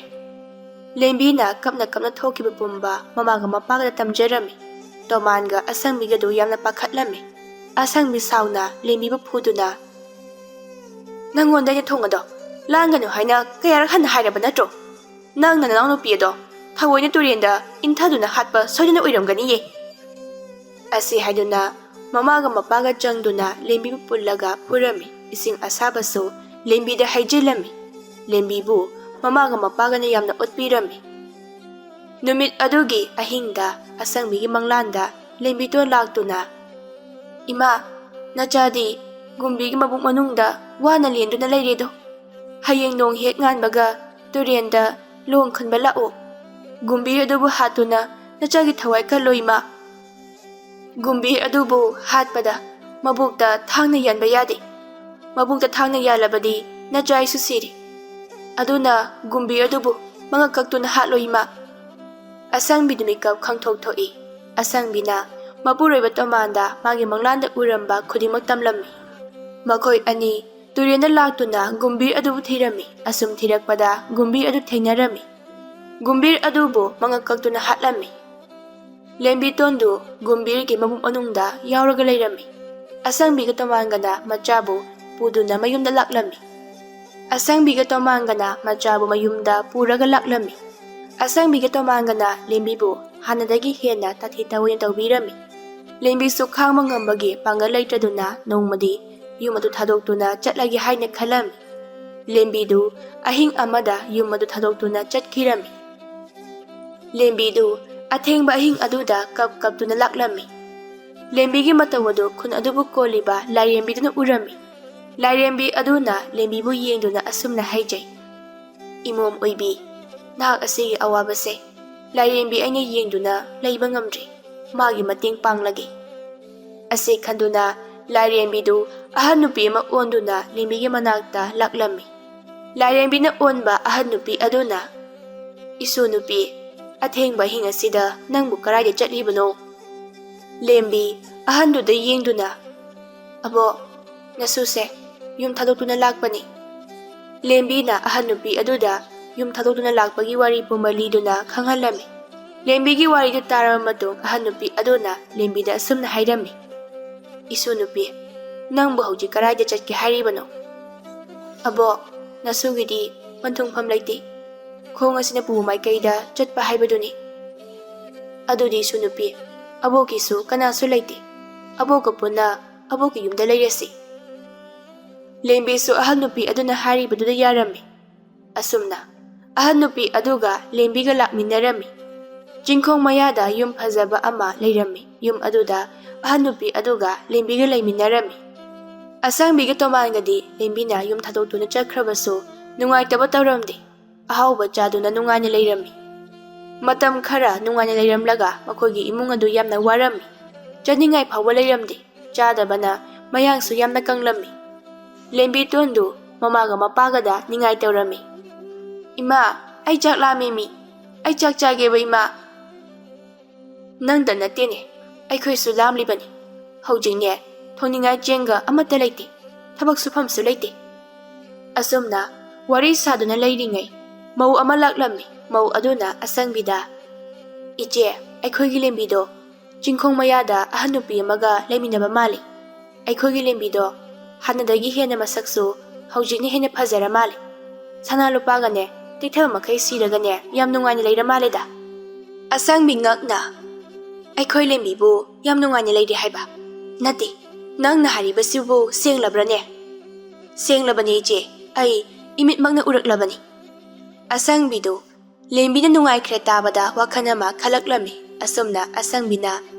ꯂꯦꯝꯕꯤꯅ ꯀꯞꯅ ꯀꯞꯅ ꯊꯣꯛꯈꯤꯕ ꯄꯨꯝꯕ ꯃꯃꯥꯒ ꯃꯄꯥꯒꯗ ꯇꯝꯖꯔꯝꯃꯤ꯫ ꯇꯣꯃꯥꯟꯒ ꯑꯁꯪꯕꯤꯒꯗꯨ ꯌꯥꯝꯅ ꯄꯥꯈꯠꯂꯝꯃꯤ꯫ ꯑꯁꯪꯕꯤ ꯁꯥꯎꯅ ꯂꯦꯝꯕꯤꯕꯨ ꯐꯨꯗꯨꯅ, "ꯅꯪꯉꯣꯟꯗ ꯑꯩꯅ ꯊꯣꯡ ꯑꯗꯣ ꯂꯥꯡꯒꯅꯨ ꯍꯥꯏꯅ ꯀꯌꯥꯔꯛ ꯍꯟꯅ ꯍꯥꯏꯔꯕ ꯅꯠꯇ꯭ꯔꯣ? ꯅꯪꯅ ꯅꯅꯥꯎꯅꯨꯄꯤ ꯑꯗꯣ ꯊꯑꯣꯏꯅ ꯇꯨꯔꯦꯟꯗ ꯏꯟꯊꯗꯨꯅ ꯍꯥꯠꯄ ꯁꯣꯏꯗꯅ ꯑꯣꯏꯔꯝꯒꯅꯤꯌꯦ!" ꯑꯁꯤ ꯍꯥꯏꯗꯨꯅ ꯃꯃꯥꯒ ꯃꯄꯥꯒ ꯆꯪꯗꯨꯅ ꯂꯦꯝꯕꯤꯕꯨ ꯄꯨꯜꯂꯒ ꯐꯨꯔꯝꯃꯤ꯫ ꯏꯁꯤꯡ ꯑꯁꯥꯕꯁꯨ ꯂꯦꯝꯕꯤꯗ ꯍꯩꯖꯤꯜꯂꯝꯃꯤ꯫ ꯂꯦꯝꯕꯤꯕꯨ ꯃꯃꯥꯒ ꯃꯄꯥꯒꯅ ꯌꯥꯝꯅ ꯑꯣꯠꯄꯤꯔꯝꯃꯤ꯫ ꯅꯨꯃꯤꯠ ꯑꯗꯨꯒꯤ ꯑꯍꯤꯡꯗ ꯑꯁꯪꯕꯤꯒꯤ ꯃꯪꯂꯥꯟꯗ ꯂꯦꯝꯕꯤꯇꯣꯟ ꯂꯥꯛꯇꯨꯅ, "ꯏꯃꯥ, ꯅꯆꯥꯗꯤ ꯒꯨꯝꯕꯤꯒꯤ ꯃꯕꯨꯛ ꯃꯅꯨꯡꯗ ꯋꯥꯅ ꯂꯦꯟꯗꯨꯅ ꯂꯩꯔꯦꯗꯣ꯫ ꯍꯌꯦꯡ ꯅꯣꯡ ꯍꯦꯛ ꯉꯥꯟꯕꯒ ꯇꯨꯔꯦꯟꯗ ꯂꯣꯡ ꯈꯨꯟꯕ ꯂꯥꯛꯑꯣ꯫ ꯒꯨꯝꯕꯤ ꯑꯗꯨꯕꯨ ꯍꯥꯠꯇꯨꯅ ꯅꯆꯥꯒꯤ ꯊꯋꯥꯏ ꯀꯜꯂꯣ, ꯏꯃꯥ꯫ ꯒꯨꯝꯕꯤ ꯑꯗꯨꯕꯨ ꯍꯥꯠꯄꯗ ꯃꯕꯨꯛꯇ ꯊꯥꯡꯅ ꯌꯥꯟꯕ ꯌꯥꯗꯦ꯫ ꯃꯕꯨꯛꯇ ꯊꯥꯡꯅ ꯌꯥꯜꯂꯕꯗꯤ ꯅꯆꯥꯏꯁꯨ ꯁꯤꯔꯦ꯫ ꯑꯗꯨꯅ ꯒꯨꯝꯕꯤ ꯑꯗꯨꯕꯨ ꯃꯉꯛ ꯀꯛꯇꯨꯅ ꯍꯥꯠꯂꯣ, ꯏꯃꯥ!" ꯑꯁꯪꯕꯤꯗꯨ ꯃꯤꯀꯞ ꯈꯪꯊꯣꯛ ꯊꯣꯛꯏ꯫ ꯑꯁꯪꯕꯤꯅ ꯃꯄꯨꯔꯣꯏꯕ ꯇꯣꯃꯥꯟꯗ ꯃꯥꯒꯤ ꯃꯪꯂꯥꯟꯗ ꯎꯔꯝꯕ ꯈꯨꯗꯤꯡꯃꯛ ꯇꯝꯂꯝꯃꯤ꯫ ꯃꯈꯣꯏ ꯑꯅꯤ ꯇꯨꯔꯦꯟꯗ ꯂꯥꯛꯇꯨꯅ ꯒꯨꯝꯕꯤ ꯑꯗꯨꯕꯨ ꯊꯤꯔꯝꯃꯤ꯫ ꯑꯁꯨꯝ ꯊꯤꯔꯛꯄꯗ ꯒꯨꯝꯕꯤ ꯑꯗꯨ ꯊꯦꯡꯅꯔꯝꯃꯤ꯫ ꯒꯨꯝꯕꯤ ꯑꯗꯨꯕꯨ ꯃꯉꯛ ꯀꯛꯇꯨꯅ ꯍꯥꯠꯂꯝꯃꯤ꯫ ꯂꯦꯝꯕꯤꯇꯣꯟꯗꯨ ꯒꯨꯝꯕꯤꯔꯒꯤ ꯃꯕꯨꯛ ꯃꯅꯨꯡꯗ ꯌꯥꯎꯔꯒ ꯂꯩꯔꯝꯃꯤ꯫ ꯑꯁꯪꯕꯤꯒ ꯇꯣꯃꯥꯟꯒꯅ ꯃꯆꯥꯕꯨ ꯄꯨꯗꯨꯅ ꯃꯌꯨꯝꯗ ꯂꯥꯛꯂꯝꯃꯤ꯫ ꯑꯁꯪꯕꯤꯒ ꯇꯣꯃꯥꯟꯒꯅ ꯃꯆꯥꯕꯨ ꯃꯌꯨꯝꯗ ꯄꯨꯔꯒ ꯂꯥꯛꯂꯝꯃꯤ꯫ ꯑꯁꯪꯕꯤꯒ ꯇꯣꯃꯥꯟꯒꯅ ꯂꯦꯝꯕꯤꯕꯨ ꯍꯥꯟꯅꯗꯒꯤ ꯍꯦꯟꯅ ꯇꯥꯊꯤ ꯇꯥꯑꯣꯏꯅ ꯇꯧꯕꯤꯔꯝꯃꯤ꯫ ꯂꯦꯝꯕꯤꯁꯨ ꯈꯥꯡꯕ ꯉꯝꯕꯒꯤ ꯄꯥꯡꯒꯜ ꯂꯩꯇ꯭ꯔꯗꯨꯅ ꯅꯣꯡꯃꯗꯤ ꯌꯨꯝ ꯑꯗꯨ ꯊꯥꯗꯣꯛꯇꯨꯅ ꯆꯠꯂꯒꯦ ꯍꯥꯏꯅ ꯈꯜꯂꯝꯃꯤ꯫ ꯂꯦꯝꯕꯤꯗꯨ ꯑꯍꯤꯡ ꯑꯃꯗ ꯌꯨꯝ ꯑꯗꯨ ꯊꯥꯗꯣꯛꯇꯨꯅ ꯆꯠꯈꯤꯔꯝꯃꯤ꯫ ꯂꯦꯝꯕꯤꯗꯨ ꯑꯊꯦꯡꯕ ꯑꯍꯤꯡ ꯑꯗꯨꯗ ꯀꯞ ꯀꯞꯇꯨꯅ ꯂꯥꯛꯂꯝꯃꯤ꯫ ꯂꯦꯝꯕꯤꯒꯤ ꯃꯇꯧ ꯑꯗꯨ ꯈꯨꯟ ꯑꯗꯨꯕꯨ ꯀꯣꯜꯂꯤꯕ ꯂꯥꯏꯔꯦꯝꯕꯤꯗꯨꯅ ꯎꯔꯝꯃꯤ꯫ ꯂꯥꯏꯔꯦꯝꯕꯤ ꯑꯗꯨꯅ ꯂꯦꯝꯕꯤꯕꯨ ꯌꯦꯡꯗꯨꯅ ꯑꯁꯨꯝꯅ ꯍꯥꯏꯖꯩ, "ꯏꯃꯣꯝ ꯑꯣꯏꯕꯤ, ꯅꯍꯥꯛ ꯑꯁꯤꯒꯤ ꯑꯋꯥꯕꯁꯦ ꯂꯥꯏꯔꯦꯝꯕꯤ ꯑꯩꯅ ꯌꯦꯡꯗꯨꯅ ꯂꯩꯕ ꯉꯝꯗ꯭ꯔꯦ꯫ ꯃꯥꯒꯤ ꯃꯇꯦꯡ ꯄꯥꯡꯂꯒꯦ꯫" ꯑꯁꯤ ꯈꯟꯗꯨꯅ ꯂꯥꯏꯔꯦꯝꯕꯤꯗꯨ ꯑꯍꯟ ꯅꯨꯄꯤ ꯑꯃ ꯑꯣꯟꯗꯨꯅ ꯂꯦꯝꯕꯤꯒꯤ ꯃꯅꯥꯛꯇ ꯂꯥꯛꯂꯝꯃꯤ꯫ ꯂꯥꯏꯔꯦꯝꯕꯤꯅ ꯑꯣꯟꯕ ꯑꯍꯟ ꯅꯨꯄꯤ ꯑꯗꯨꯅ, "ꯏꯁꯨ ꯅꯨꯄꯤ, ꯑꯊꯦꯡꯕ ꯑꯍꯤꯡ ꯑꯁꯤꯗ ꯅꯪꯕꯨ ꯀꯗꯥꯏꯗ ꯆꯠꯂꯤꯕꯅꯣ?" ꯂꯦꯝꯕꯤ ꯑꯍꯟꯗꯨꯗ ꯌꯦꯡꯗꯨꯅ, "ꯑꯕꯣꯛ, "ꯅꯁꯨꯁꯦ ꯌꯨꯝ ꯊꯥꯗꯣꯛꯇꯨꯅ ꯂꯥꯛꯄꯅꯤ꯫" ꯂꯦꯝꯕꯤꯅ ꯑꯍꯟ ꯅꯨꯄꯤ ꯑꯗꯨꯗ ꯌꯨꯝ ꯊꯥꯗꯣꯛꯇꯨꯅ ꯂꯥꯛꯄꯒꯤ ꯋꯥꯔꯤ ꯄꯨꯝꯕ ꯂꯤꯗꯨꯅ ꯈꯪꯍꯜꯂꯝꯃꯤ꯫ ꯂꯦꯝꯕꯤꯒꯤ ꯋꯥꯔꯤꯗꯨ ꯇꯥꯔꯕ ꯃꯇꯨꯡ, ꯑꯍꯟ ꯅꯨꯄꯤ ꯑꯗꯨꯅ ꯂꯦꯝꯕꯤꯗ ꯑꯁꯨꯝꯅ ꯍꯥꯏꯔꯝꯃꯤ: "ꯏꯁꯨ ꯅꯨꯄꯤ, ꯅꯪꯕꯨ ꯍꯧꯖꯤꯛ ꯀꯗꯥꯏꯗ ꯆꯠꯀꯦ ꯍꯥꯏꯔꯤꯕꯅꯣ?" "ꯑꯕꯣꯛ, ꯅꯁꯨꯒꯤꯗꯤ ꯄꯟꯊꯨꯡꯐꯝ ꯂꯩꯇꯦ꯫ ꯈꯣꯡ ꯑꯁꯤꯅ ꯄꯨꯕ ꯃꯥꯏꯀꯩꯗ ꯆꯠꯄ ꯍꯥꯏꯕꯗꯨꯅꯤ꯫" "ꯑꯗꯨꯗꯤ ꯏꯁꯨ ꯅꯨꯄꯤ, ꯑꯕꯣꯛꯀꯤꯁꯨ ꯀꯅꯥꯁꯨ ꯂꯩꯇꯦ꯫ ꯑꯕꯣꯛꯀ ꯄꯨꯟꯅ ꯑꯕꯣꯛꯀꯤ ꯌꯨꯝꯗ ꯂꯩꯔꯁꯤ꯫" ꯂꯦꯝꯕꯤꯁꯨ ꯑꯍꯜ ꯅꯨꯄꯤ ꯑꯗꯨꯅ ꯍꯥꯏꯔꯤꯕꯗꯨꯗ ꯌꯥꯔꯝꯃꯤ꯫ ꯑꯁꯨꯝꯅ ꯑꯍꯜ ꯅꯨꯄꯤ ꯑꯗꯨꯒ ꯂꯦꯝꯕꯤꯒ ꯂꯥꯛꯃꯤꯟꯅꯔꯝꯃꯤ꯫ ꯆꯤꯡꯈꯣꯡ ꯃꯌꯥꯗ ꯌꯨꯝ ꯐꯖꯕ ꯑꯃ ꯂꯩꯔꯝꯃꯤ꯫ ꯌꯨꯝ ꯑꯗꯨꯗ ꯑꯍꯜ ꯅꯨꯄꯤ ꯑꯗꯨꯒ ꯂꯦꯝꯕꯤꯒ ꯂꯩꯃꯤꯟꯅꯔꯝꯃꯤ꯫ ꯑꯁꯪꯕꯤꯒ ꯇꯣꯃꯥꯟꯒꯗꯤ ꯂꯦꯝꯕꯤꯅ ꯌꯨꯝ ꯊꯥꯗꯣꯛꯇꯨꯅ ꯆꯠꯈ꯭ꯔꯕꯁꯨ ꯅꯨꯡꯉꯥꯏꯇꯕ ꯇꯧꯔꯝꯗꯦ꯫ ꯑꯍꯥꯎꯕ ꯆꯥꯗꯨꯅ ꯅꯨꯡꯉꯥꯏꯅ ꯂꯩꯔꯝꯃꯤ꯫ ꯃꯇꯝ ꯈꯔ ꯅꯨꯡꯉꯥꯏꯅ ꯂꯩꯔꯝꯂꯒ ꯃꯈꯣꯏꯒꯤ ꯏꯃꯨꯡ ꯑꯗꯨ ꯌꯥꯝꯅ ꯋꯥꯔꯝꯃꯤ꯫ ꯆꯥꯅꯤꯡꯉꯥꯏ ꯐꯥꯎꯕ ꯂꯩꯔꯝꯗꯦ꯫ ꯆꯥꯗꯕꯅ ꯃꯌꯥꯡꯁꯨ ꯌꯥꯝꯅ ꯀꯪꯂꯝꯃꯤ꯫ ꯂꯦꯝꯕꯤꯇꯣꯟꯗꯨ ꯃꯃꯥꯒ ꯃꯄꯥꯒꯗ ꯅꯤꯡꯉꯥꯏ ꯇꯧꯔꯝꯃꯤ꯫ "ꯏꯃꯥ, ꯑꯩ ꯆꯥꯛ ꯂꯥꯝꯃꯦꯃꯤ꯫ ꯑꯩ ꯆꯥꯛ ꯆꯥꯒꯦꯕ, ꯏꯃꯥ꯫" "ꯅꯪꯗ ꯅꯠꯇꯦꯅꯦ, ꯑꯩꯈꯣꯏꯁꯨ ꯂꯥꯝꯂꯤꯕꯅꯤ꯫ ꯍꯧꯖꯤꯛꯅꯦ, ꯊꯣꯡꯅꯤꯡꯉꯥꯏ ꯆꯦꯡꯒ ꯑꯃꯠꯇ ꯂꯩꯇꯦ, ꯊꯕꯛ ꯁꯨꯐꯝꯁꯨ ꯂꯩꯇꯦ꯫" ꯑꯁꯨꯝꯅ ꯋꯥꯔꯤ ꯁꯥꯗꯨꯅ ꯂꯩꯔꯤꯉꯩ, ꯃꯧ ꯑꯃ ꯂꯥꯛꯂꯝꯃꯤ꯫ ꯃꯧ ꯑꯗꯨꯅ ꯑꯁꯪꯕꯤꯗ, "ꯏꯆꯦ, ꯑꯩꯈꯣꯏꯒꯤ ꯂꯦꯝꯕꯤꯗꯣ ꯆꯤꯡꯈꯣꯡ ꯃꯌꯥꯗ ꯑꯍꯟ ꯅꯨꯄꯤ ꯑꯃꯒ ꯂꯩꯃꯤꯟꯅꯕ ꯃꯥꯜꯂꯤ꯫ ꯑꯩꯈꯣꯏꯒꯤ ꯂꯦꯝꯕꯤꯗꯣ ꯍꯥꯟꯅꯗꯒꯤ ꯍꯦꯟꯅ ꯃꯁꯛꯁꯨ ꯍꯧꯖꯤꯛꯅ ꯍꯦꯟꯅ ꯐꯖꯔ ꯃꯥꯜꯂꯤ꯫ ꯁꯅꯥ ꯂꯨꯄꯥꯒꯅꯦ, ꯇꯩꯊꯕ ꯃꯈꯩ ꯁꯤꯔꯒꯅꯦ, ꯌꯥꯝ ꯅꯨꯡꯉꯥꯏꯅ ꯂꯩꯔ ꯃꯥꯜꯂꯦꯗ꯫" ꯑꯁꯪꯕꯤ ꯉꯛꯅ, "ꯑꯩꯈꯣꯏ ꯂꯦꯝꯕꯤꯕꯨ ꯌꯥꯝ ꯅꯨꯡꯉꯥꯏꯅ ꯂꯩꯔꯦ ꯍꯥꯏꯕ? ꯅꯠꯇꯦ, ꯅꯪꯅ ꯍꯥꯏꯔꯤꯕꯁꯤꯕꯨ ꯁꯦꯡꯂꯕ꯭ꯔꯅꯦ?" "ꯁꯦꯡꯂꯕꯅꯤ ꯏꯆꯦ, ꯑꯩ ꯏꯃꯤꯠꯃꯛꯅ ꯎꯔꯛꯂꯕꯅꯤ꯫" ꯑꯁꯪꯕꯤꯗꯨ ꯂꯦꯝꯕꯤꯅ ꯅꯨꯡꯉꯥꯏꯈ꯭ꯔꯦ ꯇꯥꯕꯗ ꯋꯥꯈꯜ ꯑꯃ ꯈꯜꯂꯛꯂꯝꯃꯤ꯫ ꯑꯁꯨꯝꯅ ꯑꯁꯪꯕꯤꯅ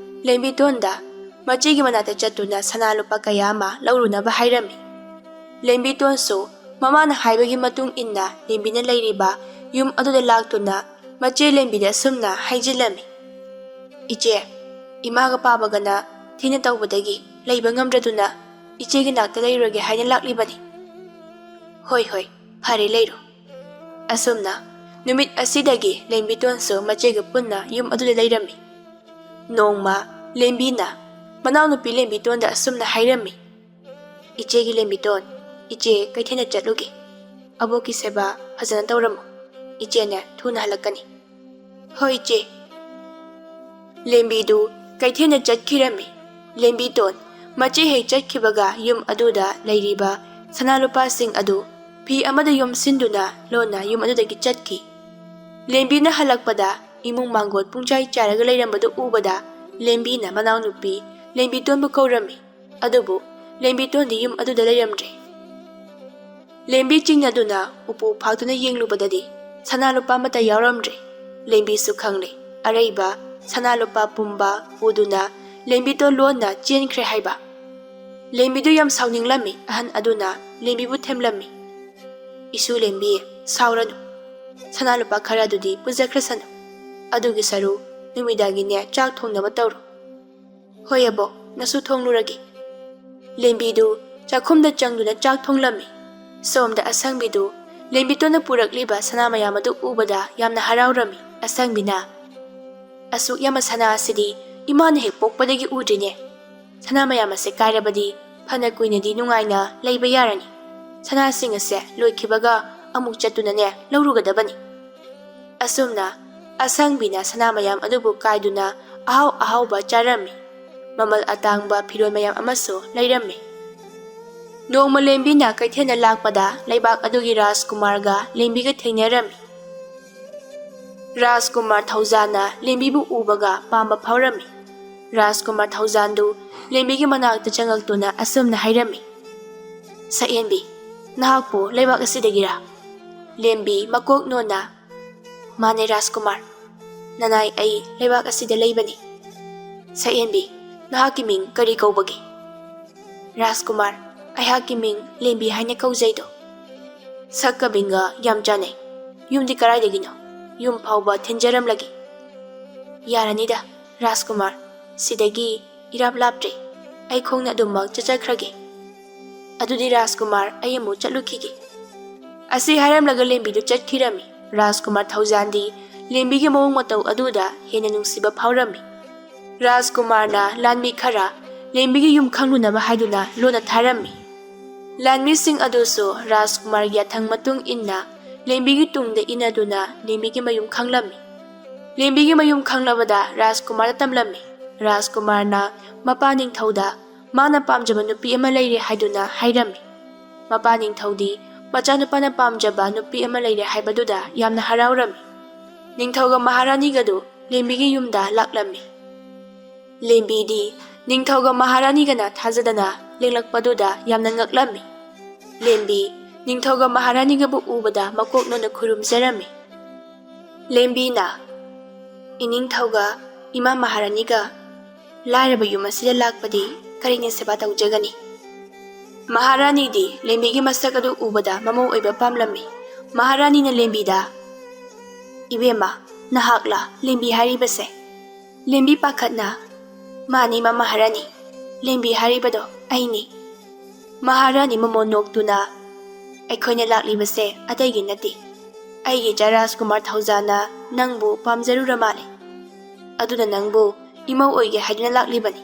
ꯂꯦꯝꯕꯤꯇꯣꯟꯗ ꯃꯆꯦꯒꯤ ꯃꯅꯥꯛꯇ ꯆꯠꯇꯨꯅ ꯁꯅꯥ ꯂꯨꯄꯥ ꯀꯌꯥ ꯑꯃ ꯂꯧꯔꯨꯅꯕ ꯍꯥꯏꯔꯝꯃꯤ꯫ ꯂꯦꯝꯕꯤꯇꯣꯟꯁꯨ ꯃꯃꯥꯅ ꯍꯥꯏꯕꯒꯤ ꯃꯇꯨꯡ ꯏꯟꯅ ꯂꯦꯝꯕꯤꯅ ꯂꯩꯔꯤꯕ ꯌꯨꯝ ꯑꯗꯨꯗ ꯂꯥꯛꯇꯨꯅ ꯃꯆꯦ ꯂꯦꯝꯕꯤꯗ ꯑꯁꯨꯝꯅ ꯍꯥꯏꯖꯤꯜꯂꯝꯃꯤ: "ꯏꯆꯦ, ꯏꯃꯥꯒ ꯄꯥꯕꯒꯅ ꯊꯤꯅ ꯇꯧꯕꯗꯒꯤ ꯂꯩꯕ ꯉꯝꯗ꯭ꯔꯗꯨꯅ ꯏꯆꯦꯒꯤ ꯅꯥꯛꯇ ꯂꯩꯔꯨꯔꯒꯦ ꯍꯥꯏꯅ ꯂꯥꯛꯂꯤꯕꯅꯤ꯫" "ꯍꯣꯏ, ꯍꯣꯏ, ꯐꯔꯦ, ꯂꯩꯔꯣ꯫" ꯑꯁꯨꯝꯅ ꯅꯨꯃꯤꯠ ꯑꯁꯤꯗꯒꯤ ꯂꯦꯝꯕꯤꯇꯣꯟꯁꯨ ꯃꯆꯦꯒ ꯄꯨꯟꯅ ꯌꯨꯝ ꯑꯗꯨꯗ ꯂꯩꯔꯝꯃꯤ꯫ ꯅꯣꯡꯃ ꯂꯦꯝꯕꯤꯅ ꯃꯅꯥꯎꯅꯨꯄꯤ ꯂꯦꯝꯕꯤꯇꯣꯟꯗ ꯑꯁꯨꯝꯅ ꯍꯥꯏꯔꯝꯃꯤ: "ꯏꯆꯦꯒꯤ ꯂꯦꯝꯕꯤꯇꯣꯟ, ꯏꯆꯦ ꯀꯩꯊꯦꯜꯗ ꯆꯠꯂꯨꯒꯦ꯫ ꯑꯕꯣꯛꯀꯤ ꯁꯦꯕꯥ ꯐꯖꯅ ꯇꯧꯔꯝꯃꯨ꯫ ꯏꯆꯦꯅꯦ ꯊꯨꯅ ꯍꯜꯂꯛꯀꯅꯤ꯫" "ꯍꯣꯏ, ꯏꯆꯦ꯫" ꯂꯦꯝꯕꯤꯗꯨ ꯀꯩꯊꯦꯜꯗ ꯆꯠꯈꯤꯔꯝꯃꯤ꯫ ꯂꯦꯝꯕꯤꯇꯣꯟ ꯃꯆꯦ ꯍꯦꯛ ꯆꯠꯈꯤꯕꯒ ꯌꯨꯝ ꯑꯗꯨꯗ ꯂꯩꯔꯤꯕ ꯁꯅꯥ ꯂꯨꯄꯥꯁꯤꯡ ꯑꯗꯨ ꯐꯤ ꯑꯃꯗ ꯌꯣꯝꯁꯤꯟꯗꯨꯅ ꯂꯣꯟꯅ ꯌꯨꯝ ꯑꯗꯨꯗꯒꯤ ꯆꯠꯈꯤ꯫ ꯂꯦꯝꯕꯤꯅ ꯍꯜꯂꯛꯄꯗ ꯏꯃꯨꯡ ꯃꯥꯡꯒꯣꯜ ꯄꯨꯡꯆꯥꯏ ꯆꯥꯏꯔꯒ ꯂꯩꯔꯝꯕꯗꯨ ꯎꯕꯗ ꯂꯦꯝꯕꯤꯅ ꯃꯅꯥꯎꯅꯨꯄꯤ ꯂꯦꯝꯕꯤꯇꯣꯟꯕꯨ ꯀꯧꯔꯝꯃꯤ꯫ ꯑꯗꯨꯕꯨ ꯂꯦꯝꯕꯤꯇꯣꯟꯗꯤ ꯌꯨꯝ ꯑꯗꯨꯗ ꯂꯩꯔꯝꯗ꯭ꯔꯦ꯫ ꯂꯦꯝꯕꯤ ꯆꯤꯡꯅꯗꯨꯅ ꯎꯄꯨ ꯐꯥꯛꯇꯨꯅ ꯌꯦꯡꯂꯨꯕꯗꯗꯤ ꯁꯅꯥ ꯂꯨꯄꯥ ꯑꯃꯠꯇ ꯌꯥꯎꯔꯝꯗ꯭ꯔꯦ꯫ ꯂꯦꯝꯕꯤꯁꯨ ꯈꯪꯂꯦ, ꯑꯔꯩꯕ ꯁꯅꯥ ꯂꯨꯄꯥ ꯄꯨꯝꯕ ꯎꯗꯨꯅ ꯂꯦꯝꯕꯤꯇꯣꯟ ꯂꯣꯟꯅ ꯆꯦꯟꯈ꯭ꯔꯦ ꯍꯥꯏꯕ꯫ ꯂꯦꯝꯕꯤꯗꯨ ꯌꯥꯝ ꯁꯥꯎꯅꯤꯡꯂꯝꯃꯤ꯫ ꯑꯍꯟ ꯑꯗꯨꯅ ꯂꯦꯝꯕꯤꯕꯨ ꯊꯦꯝꯂꯝꯃꯤ, "ꯏꯁꯨ ꯂꯦꯝꯕꯤ, ꯁꯥꯎꯔꯅꯨ꯫ ꯁꯅꯥ ꯂꯨꯄꯥ ꯈꯔꯗꯨꯗꯤ ꯄꯨꯖꯈ꯭ꯔꯁꯅꯨ꯫ ꯑꯗꯨꯒꯤ ꯁꯔꯨ ꯅꯨꯃꯤꯗꯥꯡꯒꯤꯅꯦ ꯆꯥꯛ ꯊꯣꯡꯅꯕ ꯇꯧꯔꯣ꯫" "ꯍꯣꯏ ꯑꯕꯣꯛ, ꯉꯁꯨ ꯊꯣꯡꯂꯨꯔꯒꯦ꯫" ꯂꯦꯝꯕꯤꯗꯨ ꯆꯥꯛꯈꯨꯝꯗ ꯆꯪꯗꯨꯅ ꯆꯥꯛ ꯊꯣꯡꯂꯝꯃꯤ꯫ ꯁꯣꯝꯗ ꯑꯁꯪꯕꯤꯗꯨ ꯂꯦꯝꯕꯤꯇꯣꯟꯅ ꯄꯨꯔꯛꯂꯤꯕ ꯁꯅꯥ ꯃꯌꯥꯝ ꯑꯗꯨ ꯎꯕꯗ ꯌꯥꯝꯅ ꯍꯔꯥꯎꯔꯝꯃꯤ꯫ ꯑꯁꯪꯕꯤꯅ, "ꯑꯁꯨꯛ ꯌꯥꯝꯕ ꯁꯅꯥ ꯑꯁꯤꯗꯤ ꯏꯃꯥꯅ ꯍꯦꯛ ꯄꯣꯛꯄꯗꯒꯤ ꯎꯗ꯭ꯔꯤꯅꯦ꯫ ꯁꯅꯥ ꯃꯌꯥꯝ ꯑꯁꯦ ꯀꯥꯏꯔꯕꯗꯤ ꯐꯅ ꯀꯨꯏꯅꯗꯤ ꯅꯨꯡꯉꯥꯏꯅ ꯂꯩꯕ ꯌꯥꯔꯅꯤ꯫ ꯁꯅꯥꯁꯤꯡ ꯑꯁꯦ ꯂꯣꯏꯈꯤꯕꯒ ꯑꯃꯨꯛ ꯆꯠꯇꯨꯅꯅꯦ ꯂꯧꯔꯨꯒꯗꯕꯅꯤ꯫" ꯑꯁꯨꯝꯅ ꯑꯁꯪꯕꯤꯅ ꯁꯅꯥ ꯃꯌꯥꯝ ꯑꯗꯨꯕꯨ ꯀꯥꯏꯗꯨꯅ ꯑꯍꯥꯎ ꯑꯍꯥꯎꯕ ꯆꯥꯔꯝꯃꯤ꯫ ꯃꯃꯜ ꯑꯇꯥꯡꯕ ꯐꯤꯔꯣꯜ ꯃꯌꯥꯝ ꯑꯃꯁꯨ ꯂꯩꯔꯝꯃꯤ꯫ ꯅꯣꯡꯃ ꯂꯦꯝꯕꯤꯅ ꯀꯩꯊꯦꯜꯗ ꯂꯥꯛꯄꯗ ꯂꯩꯕꯥꯛ ꯑꯗꯨꯒꯤ ꯔꯥꯖꯀꯨꯃꯥꯔꯒ ꯂꯦꯝꯕꯤꯒ ꯊꯦꯡꯅꯔꯝꯃꯤ꯫ ꯔꯥꯖꯀꯨꯃꯥꯔ ꯊꯧꯖꯥꯟꯅ ꯂꯦꯝꯕꯤꯕꯨ ꯎꯕꯒ ꯄꯥꯝꯕ ꯐꯥꯎꯔꯝꯃꯤ꯫ ꯔꯥꯖꯀꯨꯃꯥꯔ ꯊꯧꯖꯥꯟꯗꯨ ꯂꯦꯝꯕꯤꯒꯤ ꯃꯅꯥꯛꯇ ꯆꯪꯉꯛꯇꯨꯅ ꯑꯁꯨꯝꯅ ꯍꯥꯏꯔꯝꯃꯤ, "ꯁꯛꯍꯦꯟꯕꯤ, ꯅꯍꯥꯛꯄꯨ ꯂꯩꯕꯥꯛ ꯑꯁꯤꯗꯒꯤꯔꯥ?" ꯂꯦꯝꯕꯤ ꯃꯀꯣꯛ ꯅꯣꯟꯅ, "ꯃꯥꯅꯦ ꯔꯥꯖꯀꯨꯃꯥꯔ, ꯅꯅꯥꯏ ꯑꯩ ꯂꯩꯕꯥꯛ ꯑꯁꯤꯗ ꯂꯩꯕꯅꯤ꯫" "ꯁꯛꯍꯦꯟꯕꯤ, ꯅꯍꯥꯛꯀꯤ ꯃꯤꯡ ꯀꯔꯤ ꯀꯧꯕꯒꯦ?" "ꯔꯥꯖꯀꯨꯃꯥꯔ, ꯑꯩꯍꯥꯛꯀꯤ ꯃꯤꯡ ꯂꯦꯝꯕꯤ ꯍꯥꯏꯅ ꯀꯧꯖꯩꯗꯣ꯫" "ꯁꯛꯀ ꯃꯤꯡꯒ ꯌꯥꯝ ꯆꯥꯟꯅꯩ꯫ ꯌꯨꯝꯗꯤ ꯀꯗꯥꯏꯗꯒꯤꯅꯣ? ꯌꯨꯝ ꯐꯥꯎꯕ ꯊꯤꯟꯖꯔꯝꯂꯒꯦ꯫" "ꯌꯥꯔꯅꯤꯗ ꯔꯥꯖꯀꯨꯃꯥꯔ, ꯁꯤꯗꯒꯤ ꯏꯔꯥꯞ ꯂꯥꯞꯇ꯭ꯔꯦ꯫ ꯑꯩ ꯈꯣꯡꯅ ꯑꯗꯨꯃꯛ ꯆꯠꯆꯈ꯭ꯔꯒꯦ꯫" "ꯑꯗꯨꯗꯤ ꯔꯥꯖꯀꯨꯃꯥꯔ, ꯑꯩ ꯑꯃꯨꯛ ꯆꯠꯂꯨꯈꯤꯒꯦ꯫" ꯑꯁꯤ ꯍꯥꯏꯔꯝꯂꯒ ꯂꯦꯝꯕꯤꯗꯨ ꯆꯠꯈꯤꯔꯝꯃꯤ꯫ ꯔꯥꯖꯀꯨꯃꯥꯔ ꯊꯧꯖꯥꯟꯗꯤ ꯂꯦꯝꯕꯤꯒꯤ ꯃꯑꯣꯡ ꯃꯇꯧ ꯑꯗꯨꯗ ꯍꯦꯟꯅ ꯅꯨꯡꯁꯤꯕ ꯐꯥꯎꯔꯝꯃꯤ꯫ ꯔꯥꯖꯀꯨꯃꯥꯔꯅ ꯂꯥꯟꯃꯤ ꯈꯔ ꯂꯦꯝꯕꯤꯒꯤ ꯌꯨꯝ ꯈꯪꯂꯨꯅꯕ ꯍꯥꯏꯗꯨꯅ ꯂꯣꯟꯅ ꯊꯥꯔꯝꯃꯤ꯫ ꯂꯥꯟꯃꯤꯁꯤꯡ ꯑꯗꯨꯁꯨ ꯔꯥꯖꯀꯨꯃꯥꯔꯒꯤ ꯌꯥꯊꯪ ꯃꯇꯨꯡ ꯏꯟꯅ ꯂꯦꯝꯕꯤꯒꯤ ꯇꯨꯡꯗ ꯏꯟꯅꯗꯨꯅ ꯂꯦꯝꯕꯤꯒꯤ ꯃꯌꯨꯝ ꯈꯪꯂꯝꯃꯤ꯫ ꯂꯦꯝꯕꯤꯒꯤ ꯃꯌꯨꯝ ꯈꯪꯂꯕꯗ ꯔꯥꯖꯀꯨꯃꯥꯔꯗ ꯇꯝꯂꯝꯃꯤ꯫ ꯔꯥꯖꯀꯨꯃꯥꯔꯅ ꯃꯄꯥ ꯅꯤꯡꯊꯧꯗ ꯃꯥꯅ ꯄꯥꯝꯖꯕ ꯅꯨꯄꯤ ꯑꯃ ꯂꯩꯔꯦ ꯍꯥꯏꯗꯨꯅ ꯍꯥꯏꯔꯝꯃꯤ꯫ ꯃꯄꯥ ꯅꯤꯡꯊꯧꯗꯤ ꯃꯆꯥꯅꯨꯄꯥꯅ ꯄꯥꯝꯖꯕ ꯅꯨꯄꯤ ꯑꯃ ꯂꯩꯔꯦ ꯍꯥꯏꯕꯗꯨꯗ ꯌꯥꯝꯅ ꯍꯔꯥꯎꯔꯝꯃꯤ꯫ ꯅꯤꯡꯊꯧꯒ ꯃꯍꯥꯔꯥꯅꯤꯒꯗꯨ ꯂꯦꯝꯕꯤꯒꯤ ꯌꯨꯝꯗ ꯂꯥꯛꯂꯝꯃꯤ꯫ ꯂꯦꯝꯕꯤꯗꯤ ꯅꯤꯡꯊꯧꯒ ꯃꯍꯥꯔꯥꯅꯤꯒꯅ ꯊꯥꯖꯗꯅ ꯂꯦꯡꯂꯛꯄꯗꯨꯗ ꯌꯥꯝꯅ ꯉꯛꯂꯝꯃꯤ꯫ ꯂꯦꯝꯕꯤ ꯅꯤꯡꯊꯧꯒ ꯃꯍꯥꯔꯥꯅꯤꯒꯕꯨ ꯎꯕꯗ ꯃꯀꯣꯛ ꯅꯣꯟꯅ ꯈꯨꯔꯨꯝꯖꯔꯝꯃꯤ꯫ ꯂꯦꯝꯕꯤꯅ, "ꯏꯅꯤꯡꯊꯧꯒ ꯏꯃꯥ ꯃꯍꯥꯔꯥꯅꯤꯒ ꯂꯥꯏꯔꯕ ꯌꯨꯝ ꯑꯁꯤꯗ ꯂꯥꯛꯄꯗꯤ ꯀꯔꯤꯅ ꯁꯦꯕꯥ ꯇꯧꯖꯒꯅꯤ?" ꯃꯍꯥꯔꯥꯅꯤꯗꯤ ꯂꯦꯝꯕꯤꯒꯤ ꯃꯁꯛ ꯑꯗꯨ ꯎꯕꯗ ꯃꯃꯧ ꯑꯣꯏꯕ ꯄꯥꯝꯂꯝꯃꯤ꯫ ꯃꯍꯥꯔꯥꯅꯤꯅ ꯂꯦꯝꯕꯤꯗ, "ꯏꯕꯦꯝꯃ, ꯅꯍꯥꯛꯂ ꯂꯦꯝꯕꯤ ꯍꯥꯏꯔꯤꯕꯁꯦ?" ꯂꯦꯝꯕꯤ ꯄꯥꯈꯠꯅ, "ꯃꯥꯅꯤ, ꯏꯃꯥ ꯃꯍꯥꯔꯥꯅꯤ, ꯂꯦꯝꯕꯤ ꯍꯥꯏꯔꯤꯕꯗꯣ ꯑꯩꯅꯤ꯫" ꯃꯍꯥꯔꯥꯅꯤ ꯃꯃꯣꯟ ꯅꯣꯛꯇꯨꯅ, "ꯑꯩꯈꯣꯏꯅ ꯂꯥꯛꯂꯤꯕꯁꯦ ꯑꯇꯩꯒꯤ ꯅꯠꯇꯦ, ꯑꯩꯒꯤ ꯏꯆꯥ ꯔꯥꯖꯀꯨꯃꯥꯔ ꯊꯧꯖꯥꯜꯅ ꯅꯪꯕꯨ ꯄꯥꯝꯖꯔꯨꯔ ꯃꯥꯜꯂꯦ, ꯑꯗꯨꯅ ꯅꯪꯕꯨ ꯏꯃꯧ ꯑꯣꯏꯒꯦ ꯍꯥꯏꯗꯨꯅ ꯂꯥꯛꯂꯤꯕꯅꯤ꯫"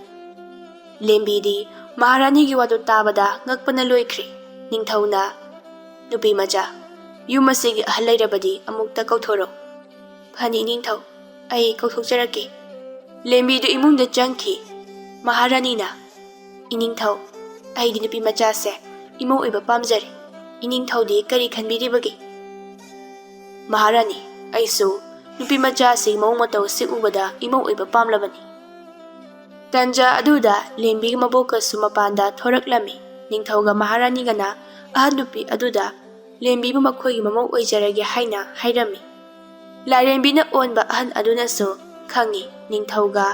ꯂꯦꯝꯕꯤꯗꯤ ꯃꯍꯥꯔꯥꯅꯤꯒꯤ ꯋꯥꯗꯨ ꯇꯥꯕꯗ ꯉꯛꯄꯅ ꯂꯣꯏꯈ꯭ꯔꯦ꯫ ꯅꯤꯡꯊꯧꯅ, "ꯅꯨꯄꯤ ꯃꯆꯥ, ꯌꯨꯝ ꯑꯁꯤꯒꯤ ꯑꯍꯜ ꯂꯩꯔꯕꯗꯤ ꯑꯃꯨꯛꯇ ꯀꯧꯊꯣꯔꯛꯎ꯫" "ꯐꯅꯤ ꯏꯅꯤꯡꯊꯧ, ꯑꯩ ꯀꯧꯊꯣꯛꯆꯔꯛꯀꯦ꯫" ꯂꯦꯝꯕꯤꯗꯨ ꯏꯃꯨꯡꯗ ꯆꯪꯈꯤ꯫ ꯃꯍꯥꯔꯥꯅꯤꯅ, "ꯏꯅꯤꯡꯊꯧ, ꯑꯩꯗꯤ ꯅꯨꯄꯤ ꯃꯆꯥꯁꯦ ꯏꯃꯧ ꯑꯣꯏꯕ ꯄꯥꯝꯖꯔꯦ꯫ ꯏꯅꯤꯡꯊꯧꯗꯤ ꯀꯔꯤ ꯈꯟꯕꯤꯔꯤꯕꯒꯦ?" ꯃꯍꯥꯔꯥꯅꯤ, "ꯑꯩꯁꯨ ꯅꯨꯄꯤ ꯃꯆꯥꯁꯤ ꯃꯑꯣꯡ ꯃꯇꯧ ꯑꯁꯤ ꯎꯕꯗ ꯏꯃꯧ ꯑꯣꯏꯕ ꯄꯥꯝꯂꯕꯅꯤ꯫" ꯇꯟꯖꯥ ꯑꯗꯨꯗ ꯂꯦꯝꯕꯤꯒꯤ ꯃꯕꯣꯛꯀꯁꯨ ꯃꯄꯥꯟꯗ ꯊꯣꯔꯛꯂꯝꯃꯤ꯫ ꯅꯤꯡꯊꯧꯒ ꯃꯍꯥꯔꯥꯅꯤꯒꯅ ꯑꯍꯟ ꯅꯨꯄꯤ ꯑꯗꯨꯗ ꯂꯦꯝꯕꯤꯕꯨ ꯃꯈꯣꯏꯒꯤ ꯃꯃꯧ ꯑꯣꯏꯖꯔꯒꯦ ꯍꯥꯏꯅ ꯍꯥꯏꯔꯝꯃꯤ꯫ ꯂꯥꯏꯔꯦꯝꯕꯤꯅ ꯑꯣꯟꯕ ꯑꯍꯟ ꯑꯗꯨꯅꯁꯨ ꯈꯪꯉꯤ ꯅꯤꯡꯊꯧꯒ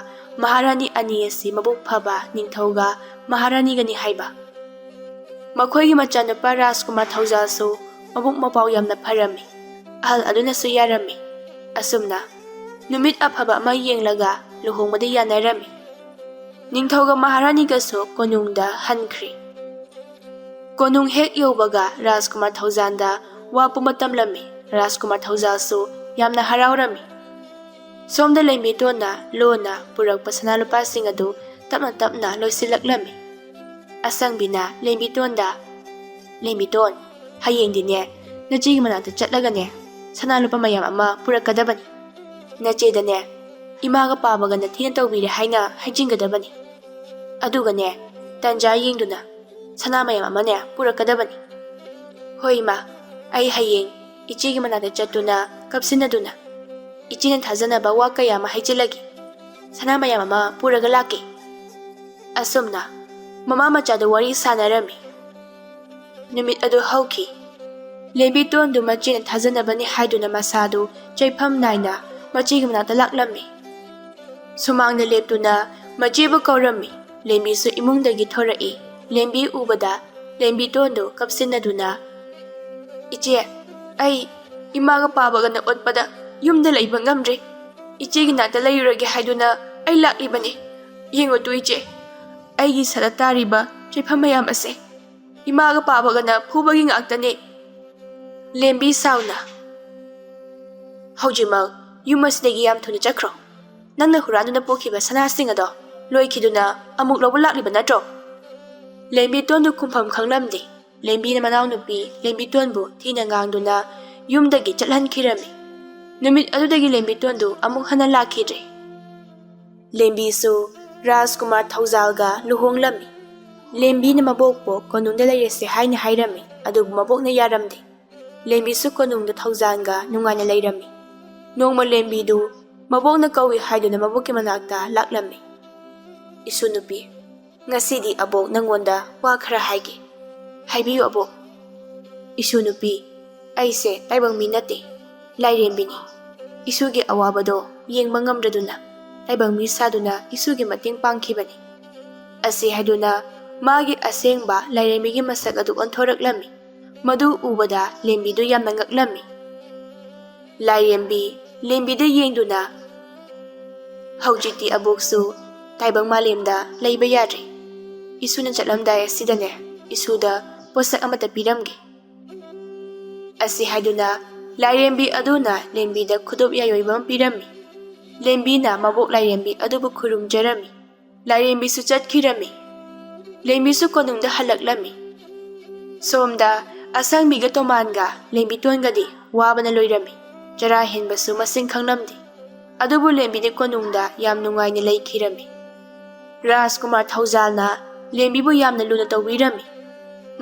ꯃꯍꯥꯔꯥꯅꯤ ꯑꯅꯤ ꯑꯁꯤ ꯃꯕꯨꯛ ꯐꯕ ꯅꯤꯡꯊꯧꯒ ꯃꯍꯥꯔꯥꯅꯤꯒꯅꯤ ꯍꯥꯏꯕ꯫ ꯃꯈꯣꯏꯒꯤ ꯃꯆꯥꯅꯨꯄꯥ ꯔꯥꯖꯀꯨꯃꯥꯔ ꯊꯧꯖꯥꯜꯁꯨ ꯃꯕꯨꯛ ꯃꯄꯥꯎ ꯌꯥꯝꯅ ꯐꯔꯝꯃꯤ꯫ ꯑꯍꯜ ꯑꯗꯨꯅꯁꯨ ꯌꯥꯔꯝꯃꯤ꯫ ꯑꯁꯨꯝꯅ ꯅꯨꯃꯤꯠ ꯑꯐꯕ ꯑꯃ ꯌꯦꯡꯂꯒ ꯂꯨꯍꯣꯡꯕꯗ ꯌꯥꯅꯔꯝꯃꯤ꯫ ꯅꯤꯡꯊꯧꯒ ꯃꯍꯥꯔꯥꯅꯤꯒꯁꯨ ꯀꯣꯅꯨꯡꯗ ꯍꯟꯈ꯭ꯔꯦ꯫ ꯀꯣꯅꯨꯡ ꯍꯦꯛ ꯌꯧꯕꯒ ꯔꯥꯖꯀꯨꯃꯥꯔ ꯊꯧꯖꯥꯜꯗ ꯋꯥ ꯄꯨꯝꯕ ꯇꯝꯂꯝꯃꯤ꯫ ꯔꯥꯖꯀꯨꯃꯥꯔ ꯊꯧꯖꯥꯜꯁꯨ ꯌꯥꯝꯅ ꯍꯔꯥꯎꯔꯝꯃꯤ꯫ ꯁꯣꯝꯗ ꯂꯦꯝꯕꯤꯇꯣꯟꯅ ꯂꯣꯟꯅ ꯄꯨꯔꯛꯄ ꯁꯅꯥ ꯂꯨꯄꯥꯁꯤꯡ ꯑꯗꯨ ꯇꯞꯅ ꯇꯞꯅ ꯂꯣꯏꯁꯤꯜꯂꯛꯂꯝꯃꯤ꯫ ꯑꯁꯪꯕꯤꯅ ꯂꯦꯝꯕꯤꯇꯣꯟꯗ, "ꯂꯦꯝꯕꯤꯇꯣꯟ, ꯍꯌꯦꯡꯗꯤꯅꯦ ꯅꯆꯦꯒꯤ ꯃꯅꯥꯛꯇ ꯆꯠꯂꯒꯅꯦ ꯁꯅꯥ ꯂꯨꯄꯥ ꯃꯌꯥꯝ ꯑꯃ ꯄꯨꯔꯛꯀꯗꯕꯅꯤ꯫ ꯅꯆꯦꯗꯅꯦ ꯏꯃꯥꯒ ꯄꯥꯕꯒꯅ ꯊꯤꯅ ꯇꯧꯕꯤꯔꯦ ꯍꯥꯏꯅ ꯍꯥꯏꯖꯤꯟꯒꯗꯕꯅꯤ꯫ ꯑꯗꯨꯒꯅꯦ ꯇꯟꯖꯥ ꯌꯦꯡꯗꯨꯅ ꯁꯅꯥ ꯃꯌꯥꯝ ꯑꯃꯅꯦ ꯄꯨꯔꯛꯀꯗꯕꯅꯤ꯫ ꯍꯣꯏ ꯏꯃꯥ, ꯑꯩ ꯍꯌꯦꯡ ꯏꯆꯦꯒꯤ ꯃꯅꯥꯛꯇ ꯆꯠꯇꯨꯅ ꯀꯞꯁꯤꯟꯅꯗꯨꯅ ꯏꯆꯦꯅ ꯊꯥꯖꯅꯕ ꯋꯥ ꯀꯌꯥ ꯑꯃ ꯍꯥꯏꯖꯤꯜꯂꯒꯦ꯫ ꯁꯅꯥ ꯃꯌꯥꯝ ꯑꯃ ꯄꯨꯔꯒ ꯂꯥꯛꯀꯦ"꯫ ꯑꯁꯨꯝꯅ ꯃꯃꯥ ꯃꯆꯥꯗ ꯋꯥꯔꯤ ꯁꯥꯟꯅꯔꯝꯃꯤ꯫ ꯅꯨꯃꯤꯠ ꯑꯗꯨ ꯍꯧꯈꯤ꯫ ꯂꯦꯝꯕꯤꯇꯣꯟꯗꯨ ꯃꯆꯦꯅ ꯊꯥꯖꯅꯕꯅꯤ ꯍꯥꯏꯗꯨꯅ ꯃꯁꯥꯗꯨ ꯆꯩꯐꯝ ꯅꯥꯏꯅ ꯃꯆꯦꯒꯤ ꯃꯅꯥꯛꯇ ꯂꯥꯛꯂꯝꯃꯤ꯫ ꯁꯨꯃꯥꯡꯗ ꯂꯦꯞꯇꯨꯅ ꯃꯆꯦꯕꯨ ꯀꯧꯔꯝꯃꯤ꯫ ꯂꯦꯝꯕꯤꯁꯨ ꯏꯃꯨꯡꯗꯒꯤ ꯊꯣꯔꯛꯏ꯫ ꯂꯦꯝꯕꯤ ꯎꯕꯗ ꯂꯦꯝꯕꯤꯇꯣꯟꯗꯨ ꯀꯞꯁꯤꯟꯅꯗꯨꯅ, "ꯏꯆꯦ, ꯑꯩ ꯏꯃꯥꯒ ꯄꯥꯕꯒꯅ ꯑꯣꯠꯄꯗ ꯌꯨꯝꯗ ꯂꯩꯕ ꯉꯝꯗ꯭ꯔꯦ꯫ ꯏꯆꯦꯒꯤ ꯅꯥꯛꯇ ꯂꯩꯔꯨꯔꯒꯦ ꯍꯥꯏꯗꯨꯅ ꯑꯩ ꯂꯥꯛꯂꯤꯕꯅꯤ꯫ ꯌꯦꯡꯉꯨ ꯇꯨ ꯏꯆꯦ, ꯑꯩꯒꯤ ꯏꯁꯥꯗ ꯇꯥꯔꯤꯕ ꯆꯩꯐꯝ ꯃꯌꯥꯝ ꯑꯁꯦ꯫ ꯏꯃꯥꯒ ꯄꯥꯕꯒꯅ ꯐꯨꯕꯒꯤ ꯉꯥꯛꯇꯅꯦ"꯫ ꯂꯦꯝꯕꯤ ꯁꯥꯎꯅ, "ꯍꯧꯖꯤꯛꯃꯛ ꯌꯨꯝ ꯑꯁꯤꯗꯒꯤ ꯌꯥꯝ ꯊꯨꯅ ꯆꯠꯈ꯭ꯔꯣ꯫ ꯅꯪꯅ ꯍꯨꯔꯥꯟꯗꯨꯅ ꯄꯨꯈꯤꯕ ꯁꯅꯥꯁꯤꯡ ꯑꯗꯣ ꯂꯣꯏꯈꯤꯗꯨꯅ ꯑꯃꯨꯛ ꯂꯧꯕ ꯂꯥꯛꯂꯤꯕ ꯅꯠꯇ꯭ꯔꯣ?" ꯂꯦꯝꯕꯤꯇꯣꯟꯗꯨ ꯈꯨꯝꯐꯝ ꯈꯪꯂꯝꯗꯦ꯫ ꯂꯦꯝꯕꯤꯅ ꯃꯅꯥꯎꯅꯨꯄꯤ ꯂꯦꯝꯕꯤꯇꯣꯟꯕꯨ ꯊꯤꯅ ꯉꯥꯡꯗꯨꯅ ꯌꯨꯝꯗꯒꯤ ꯆꯠꯍꯟꯈꯤꯔꯝꯃꯤ꯫ ꯅꯨꯃꯤꯠ ꯑꯗꯨꯗꯒꯤ ꯂꯦꯝꯕꯤꯇꯣꯟꯗꯨ ꯑꯃꯨꯛ ꯍꯟꯅ ꯂꯥꯛꯈꯤꯗ꯭ꯔꯦ꯫ ꯂꯦꯝꯕꯤꯁꯨ ꯔꯥꯖꯀꯨꯃꯥꯔ ꯊꯧꯖꯥꯜꯒ ꯂꯨꯍꯣꯡꯂꯝꯃꯤ꯫ ꯂꯦꯝꯕꯤꯅ ꯃꯕꯣꯛꯄꯨ ꯀꯣꯅꯨꯡꯗ ꯂꯩꯔꯁꯦ ꯍꯥꯏꯅ ꯍꯥꯏꯔꯝꯃꯤ, ꯑꯗꯨꯕꯨ ꯃꯕꯣꯛꯅ ꯌꯥꯔꯝꯗꯦ꯫ ꯂꯦꯝꯕꯤꯁꯨ ꯀꯣꯅꯨꯡꯗ ꯊꯧꯖꯥꯜꯒ ꯅꯨꯡꯉꯥꯏꯅ ꯂꯩꯔꯝꯃꯤ꯫ ꯅꯣꯡꯃ ꯂꯦꯝꯕꯤꯗꯨ ꯃꯕꯣꯛꯅ ꯀꯧꯏ ꯍꯥꯏꯗꯨꯅ ꯃꯕꯣꯛꯀꯤ ꯃꯅꯥꯛꯇ ꯂꯥꯛꯂꯝꯃꯤ꯫ "ꯏꯁꯨ ꯅꯨꯄꯤ, ꯉꯁꯤꯗꯤ ꯑꯕꯣꯛ ꯅꯪꯉꯣꯟꯗ ꯋꯥ ꯈꯔ ꯍꯥꯏꯒꯦ꯫ ꯍꯥꯏꯕꯤꯌꯨ ꯑꯕꯣꯛ"꯫ "ꯏꯁꯨ ꯅꯨꯄꯤ, ꯑꯩꯁꯦ ꯇꯥꯏꯕꯪ ꯃꯤ ꯅꯠꯇꯦ, ꯂꯥꯏꯔꯦꯝꯕꯤꯅꯤ꯫ ꯏꯁꯨꯒꯤ ꯑꯋꯥꯕꯗꯣ ꯌꯦꯡꯕ ꯉꯝꯗ꯭ꯔꯗꯨꯅ ꯇꯥꯏꯕꯪ ꯃꯤ ꯁꯥꯗꯨꯅ ꯏꯁꯨꯒꯤ ꯃꯇꯦꯡ ꯄꯥꯡꯈꯤꯕꯅꯤ"꯫ ꯑꯁꯤ ꯍꯥꯏꯗꯨꯅ ꯃꯥꯒꯤ ꯑꯁꯦꯡꯕ ꯂꯥꯏꯔꯦꯝꯕꯤꯒꯤ ꯃꯁꯛ ꯑꯗꯨ ꯑꯣꯟꯊꯣꯔꯛꯂꯝꯃꯤ꯫ ꯃꯗꯨ ꯎꯕꯗ ꯂꯦꯝꯕꯤꯗꯨ ꯌꯥꯝꯅ ꯉꯛꯂꯝꯃꯤ꯫ ꯂꯥꯏꯔꯦꯝꯕꯤ ꯂꯦꯝꯕꯤꯗ ꯌꯦꯡꯗꯨꯅ, "ꯍꯧꯖꯤꯛꯇꯤ ꯑꯕꯣꯛꯁꯨ ꯇꯥꯏꯕꯪ ꯃꯥꯂꯦꯝꯗ ꯂꯩꯕ ꯌꯥꯗ꯭ꯔꯦ꯫ ꯏꯁꯨꯅ ꯆꯠꯂꯝꯗꯥꯏ ꯑꯁꯤꯗꯅꯦ ꯏꯁꯨꯗ ꯄꯣꯠꯁꯛ ꯑꯃꯠꯇ ꯄꯤꯔꯝꯒꯦ"꯫ ꯑꯁꯤ ꯍꯥꯏꯗꯨꯅ ꯂꯥꯏꯔꯦꯝꯕꯤ ꯑꯗꯨꯅ ꯂꯦꯝꯕꯤꯗ ꯈꯨꯗꯣꯞ ꯌꯥꯏ ꯑꯣꯏꯕ ꯑꯃ ꯄꯤꯔꯝꯃꯤ꯫ ꯂꯦꯝꯕꯤꯅ ꯃꯕꯣꯛ ꯂꯥꯏꯔꯦꯝꯕꯤ ꯑꯗꯨꯕꯨ ꯈꯨꯔꯨꯝꯖꯔꯝꯃꯤ꯫ ꯂꯥꯏꯔꯦꯝꯕꯤꯁꯨ ꯆꯠꯈꯤꯔꯝꯃꯤ꯫ ꯂꯦꯝꯕꯤꯁꯨ ꯀꯣꯅꯨꯡꯗ ꯍꯜꯂꯛꯂꯝꯃꯤ꯫ ꯁꯣꯝꯗ ꯑꯁꯪꯕꯤꯒ ꯇꯣꯃꯥꯟꯒ ꯂꯦꯝꯕꯤꯇꯣꯟꯒꯗꯤ ꯋꯥꯕꯅ ꯂꯣꯏꯔꯝꯃꯤ꯫ ꯆꯔꯥ ꯍꯦꯟꯕꯁꯨ ꯃꯁꯤꯡ ꯈꯪꯂꯝꯗꯦ꯫ ꯑꯗꯨꯕꯨ ꯂꯦꯝꯕꯤꯗꯤ ꯀꯣꯅꯨꯡꯗ ꯌꯥꯝ ꯅꯨꯡꯉꯥꯏꯅ ꯂꯩꯈꯤꯔꯝꯃꯤ꯫ ꯔꯥꯖꯀꯨꯃꯥꯔ ꯊꯧꯖꯥꯜꯅ ꯂꯦꯝꯕꯤꯕꯨ ꯌꯥꯝꯅ ꯂꯨꯅ ꯇꯧꯕꯤꯔꯝꯃꯤ꯫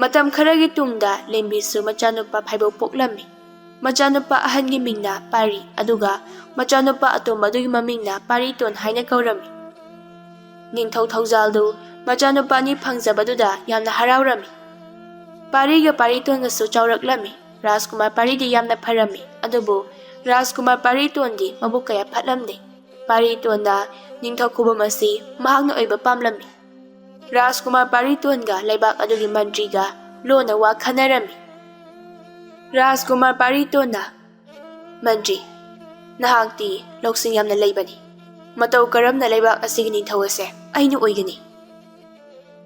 ꯃꯇꯝ ꯈꯔꯒꯤ ꯇꯨꯡꯗ ꯂꯦꯝꯕꯤꯁꯨ ꯃꯆꯥꯅꯨꯄꯥ ꯐꯥꯏꯕꯣꯛ ꯄꯣꯛꯂꯝꯃꯤ꯫ ꯃꯆꯥꯅꯨꯄꯥ ꯑꯍꯟꯒꯤ ꯃꯤꯡꯅ ꯄꯥꯔꯤ, ꯑꯗꯨꯒ ꯃꯆꯥꯅꯨꯄꯥ ꯑꯇꯣꯝꯕꯗꯨꯒꯤ ꯃꯃꯤꯡꯅ ꯄꯥꯔꯤꯇꯣꯟ ꯍꯥꯏꯅ ꯀꯧꯔꯝꯃꯤ꯫ ꯅꯤꯡꯊꯧ ꯊꯧꯖꯥꯜꯗꯨ ꯃꯆꯥꯅꯨꯄꯥ ꯑꯅꯤ ꯐꯪꯖꯕꯗꯨꯗ ꯌꯥꯝꯅ ꯍꯔꯥꯎꯔꯝꯃꯤ꯫ ꯄꯥꯔꯤꯒ ꯄꯥꯔꯤꯇꯣꯟꯒꯁꯨ ꯆꯥꯎꯔꯛꯂꯝꯃꯤ꯫ ꯔꯥꯖꯀꯨꯃꯥꯔ ꯄꯥꯔꯤꯗꯤ ꯌꯥꯝꯅ ꯐꯔꯝꯃꯤ, ꯑꯗꯨꯕꯨ ꯔꯥꯖꯀꯨꯃꯥꯔ ꯄꯥꯔꯤꯇꯣꯟꯗꯤ ꯃꯕꯨꯛ ꯀꯌꯥ ꯐꯠꯂꯝꯗꯦ꯫ ꯄꯥꯔꯤꯇꯣꯟꯅ ꯅꯤꯡꯊꯧ ꯈꯨꯕꯝ ꯑꯁꯤ ꯃꯍꯥꯛꯅ ꯑꯣꯏꯕ ꯄꯥꯝꯂꯝꯃꯤ꯫ ꯔꯥꯖꯀꯨꯃꯥꯔ ꯄꯥꯔꯤꯇꯣꯟꯒ ꯂꯩꯕꯥꯛ ꯑꯗꯨꯒꯤ ꯃꯟꯇ꯭ꯔꯤꯒ ꯂꯣꯟꯅ ꯋꯥ ꯈꯟꯅꯔꯝꯃꯤ꯫ ꯔꯥꯖꯀꯨꯃꯥꯔ ꯄꯥꯔꯤꯇꯣꯟꯅ, "ꯃꯟꯇ꯭ꯔꯤ, ꯅꯍꯥꯛꯇꯤ ꯂꯧꯁꯤꯡ ꯌꯥꯝꯅ ꯂꯩꯕꯅꯤ꯫ ꯃꯇꯧ ꯀꯔꯝꯅ ꯂꯩꯕꯥꯛ ꯑꯁꯤꯒꯤ ꯅꯤꯡꯊꯧ ꯑꯁꯦ ꯑꯩꯅ ꯑꯣꯏꯒꯅꯤ?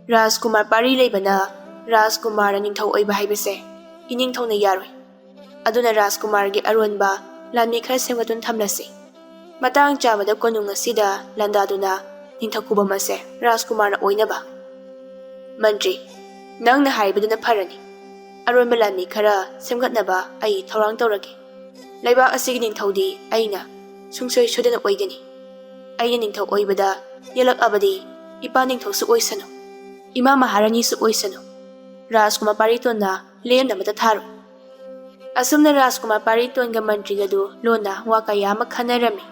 ꯔꯥꯖꯀꯨꯃꯥꯔ ꯄꯥꯔꯤ ꯂꯩꯕꯅ ꯔꯥꯖꯀꯨꯃꯥꯔꯅ ꯅꯤꯡꯊꯧ ꯑꯣꯏꯕ ꯍꯥꯏꯕꯁꯦ ꯏꯅꯤꯡꯊꯧꯅ ꯌꯥꯔꯣꯏ꯫ ꯑꯗꯨꯅ ꯔꯥꯖꯀꯨꯃꯥꯔꯒꯤ ꯑꯔꯣꯟꯕ ꯂꯥꯟꯃꯤ ꯈꯔ ꯁꯦꯝꯒꯠꯇꯨꯅ ꯊꯝꯂꯁꯤ꯫ ꯃꯇꯥꯡ ꯆꯥꯕꯗ ꯀꯣꯅꯨꯡ ꯑꯁꯤꯗ ꯂꯥꯟꯗꯥꯗꯨꯅ ꯅꯤꯡꯊꯧ ꯈꯨꯕꯝ ꯑꯁꯦ ꯔꯥꯖꯀꯨꯃꯥꯔꯅ ꯑꯣꯏꯅꯕ"꯫ ꯃꯟꯇ꯭ꯔꯤ, ꯅꯪꯅ ꯍꯥꯏꯕꯗꯨꯅ ꯐꯔꯅꯤ꯫ ꯑꯔꯣꯟꯕ ꯂꯥꯟꯃꯤ ꯈꯔ ꯁꯦꯝꯒꯠꯅꯕ ꯑꯩ ꯊꯧꯔꯥꯡ ꯇꯧꯔꯒꯦ꯫ ꯂꯩꯕꯥꯛ ꯑꯁꯤꯒꯤ ꯅꯤꯡꯊꯧꯗꯤ ꯑꯩꯅ ꯁꯨꯡꯁꯣꯏ ꯁꯣꯏꯗꯅ ꯑꯣꯏꯒꯅꯤ꯫ ꯑꯩꯅ ꯅꯤꯡꯊꯧ ꯑꯣꯏꯕꯗ ꯌꯦꯜꯂꯛꯑꯕꯗꯤ ꯏꯄꯥ ꯅꯤꯡꯊꯧꯁꯨ ꯑꯣꯏꯁꯅꯨ, ꯏꯃꯥ ꯃꯍꯥꯔꯥꯅꯤꯁꯨ ꯑꯣꯏꯁꯅꯨ, ꯔꯥꯖꯀꯨꯃꯥꯔ ꯄꯥꯔꯤꯇꯣꯟꯅ ꯂꯦꯝꯅ ꯑꯃꯠꯇ ꯊꯥꯔꯣꯏ꯫ ꯑꯁꯨꯝꯅ ꯔꯥꯖꯀꯨꯃꯥꯔ ꯄꯥꯔꯤꯇꯣꯟꯒ ꯃꯟꯇ꯭ꯔꯤꯒꯗꯨ ꯂꯣꯟꯅ ꯋꯥ ꯀꯌꯥ ꯑꯃ ꯈꯟꯅꯔꯝꯃꯤ꯫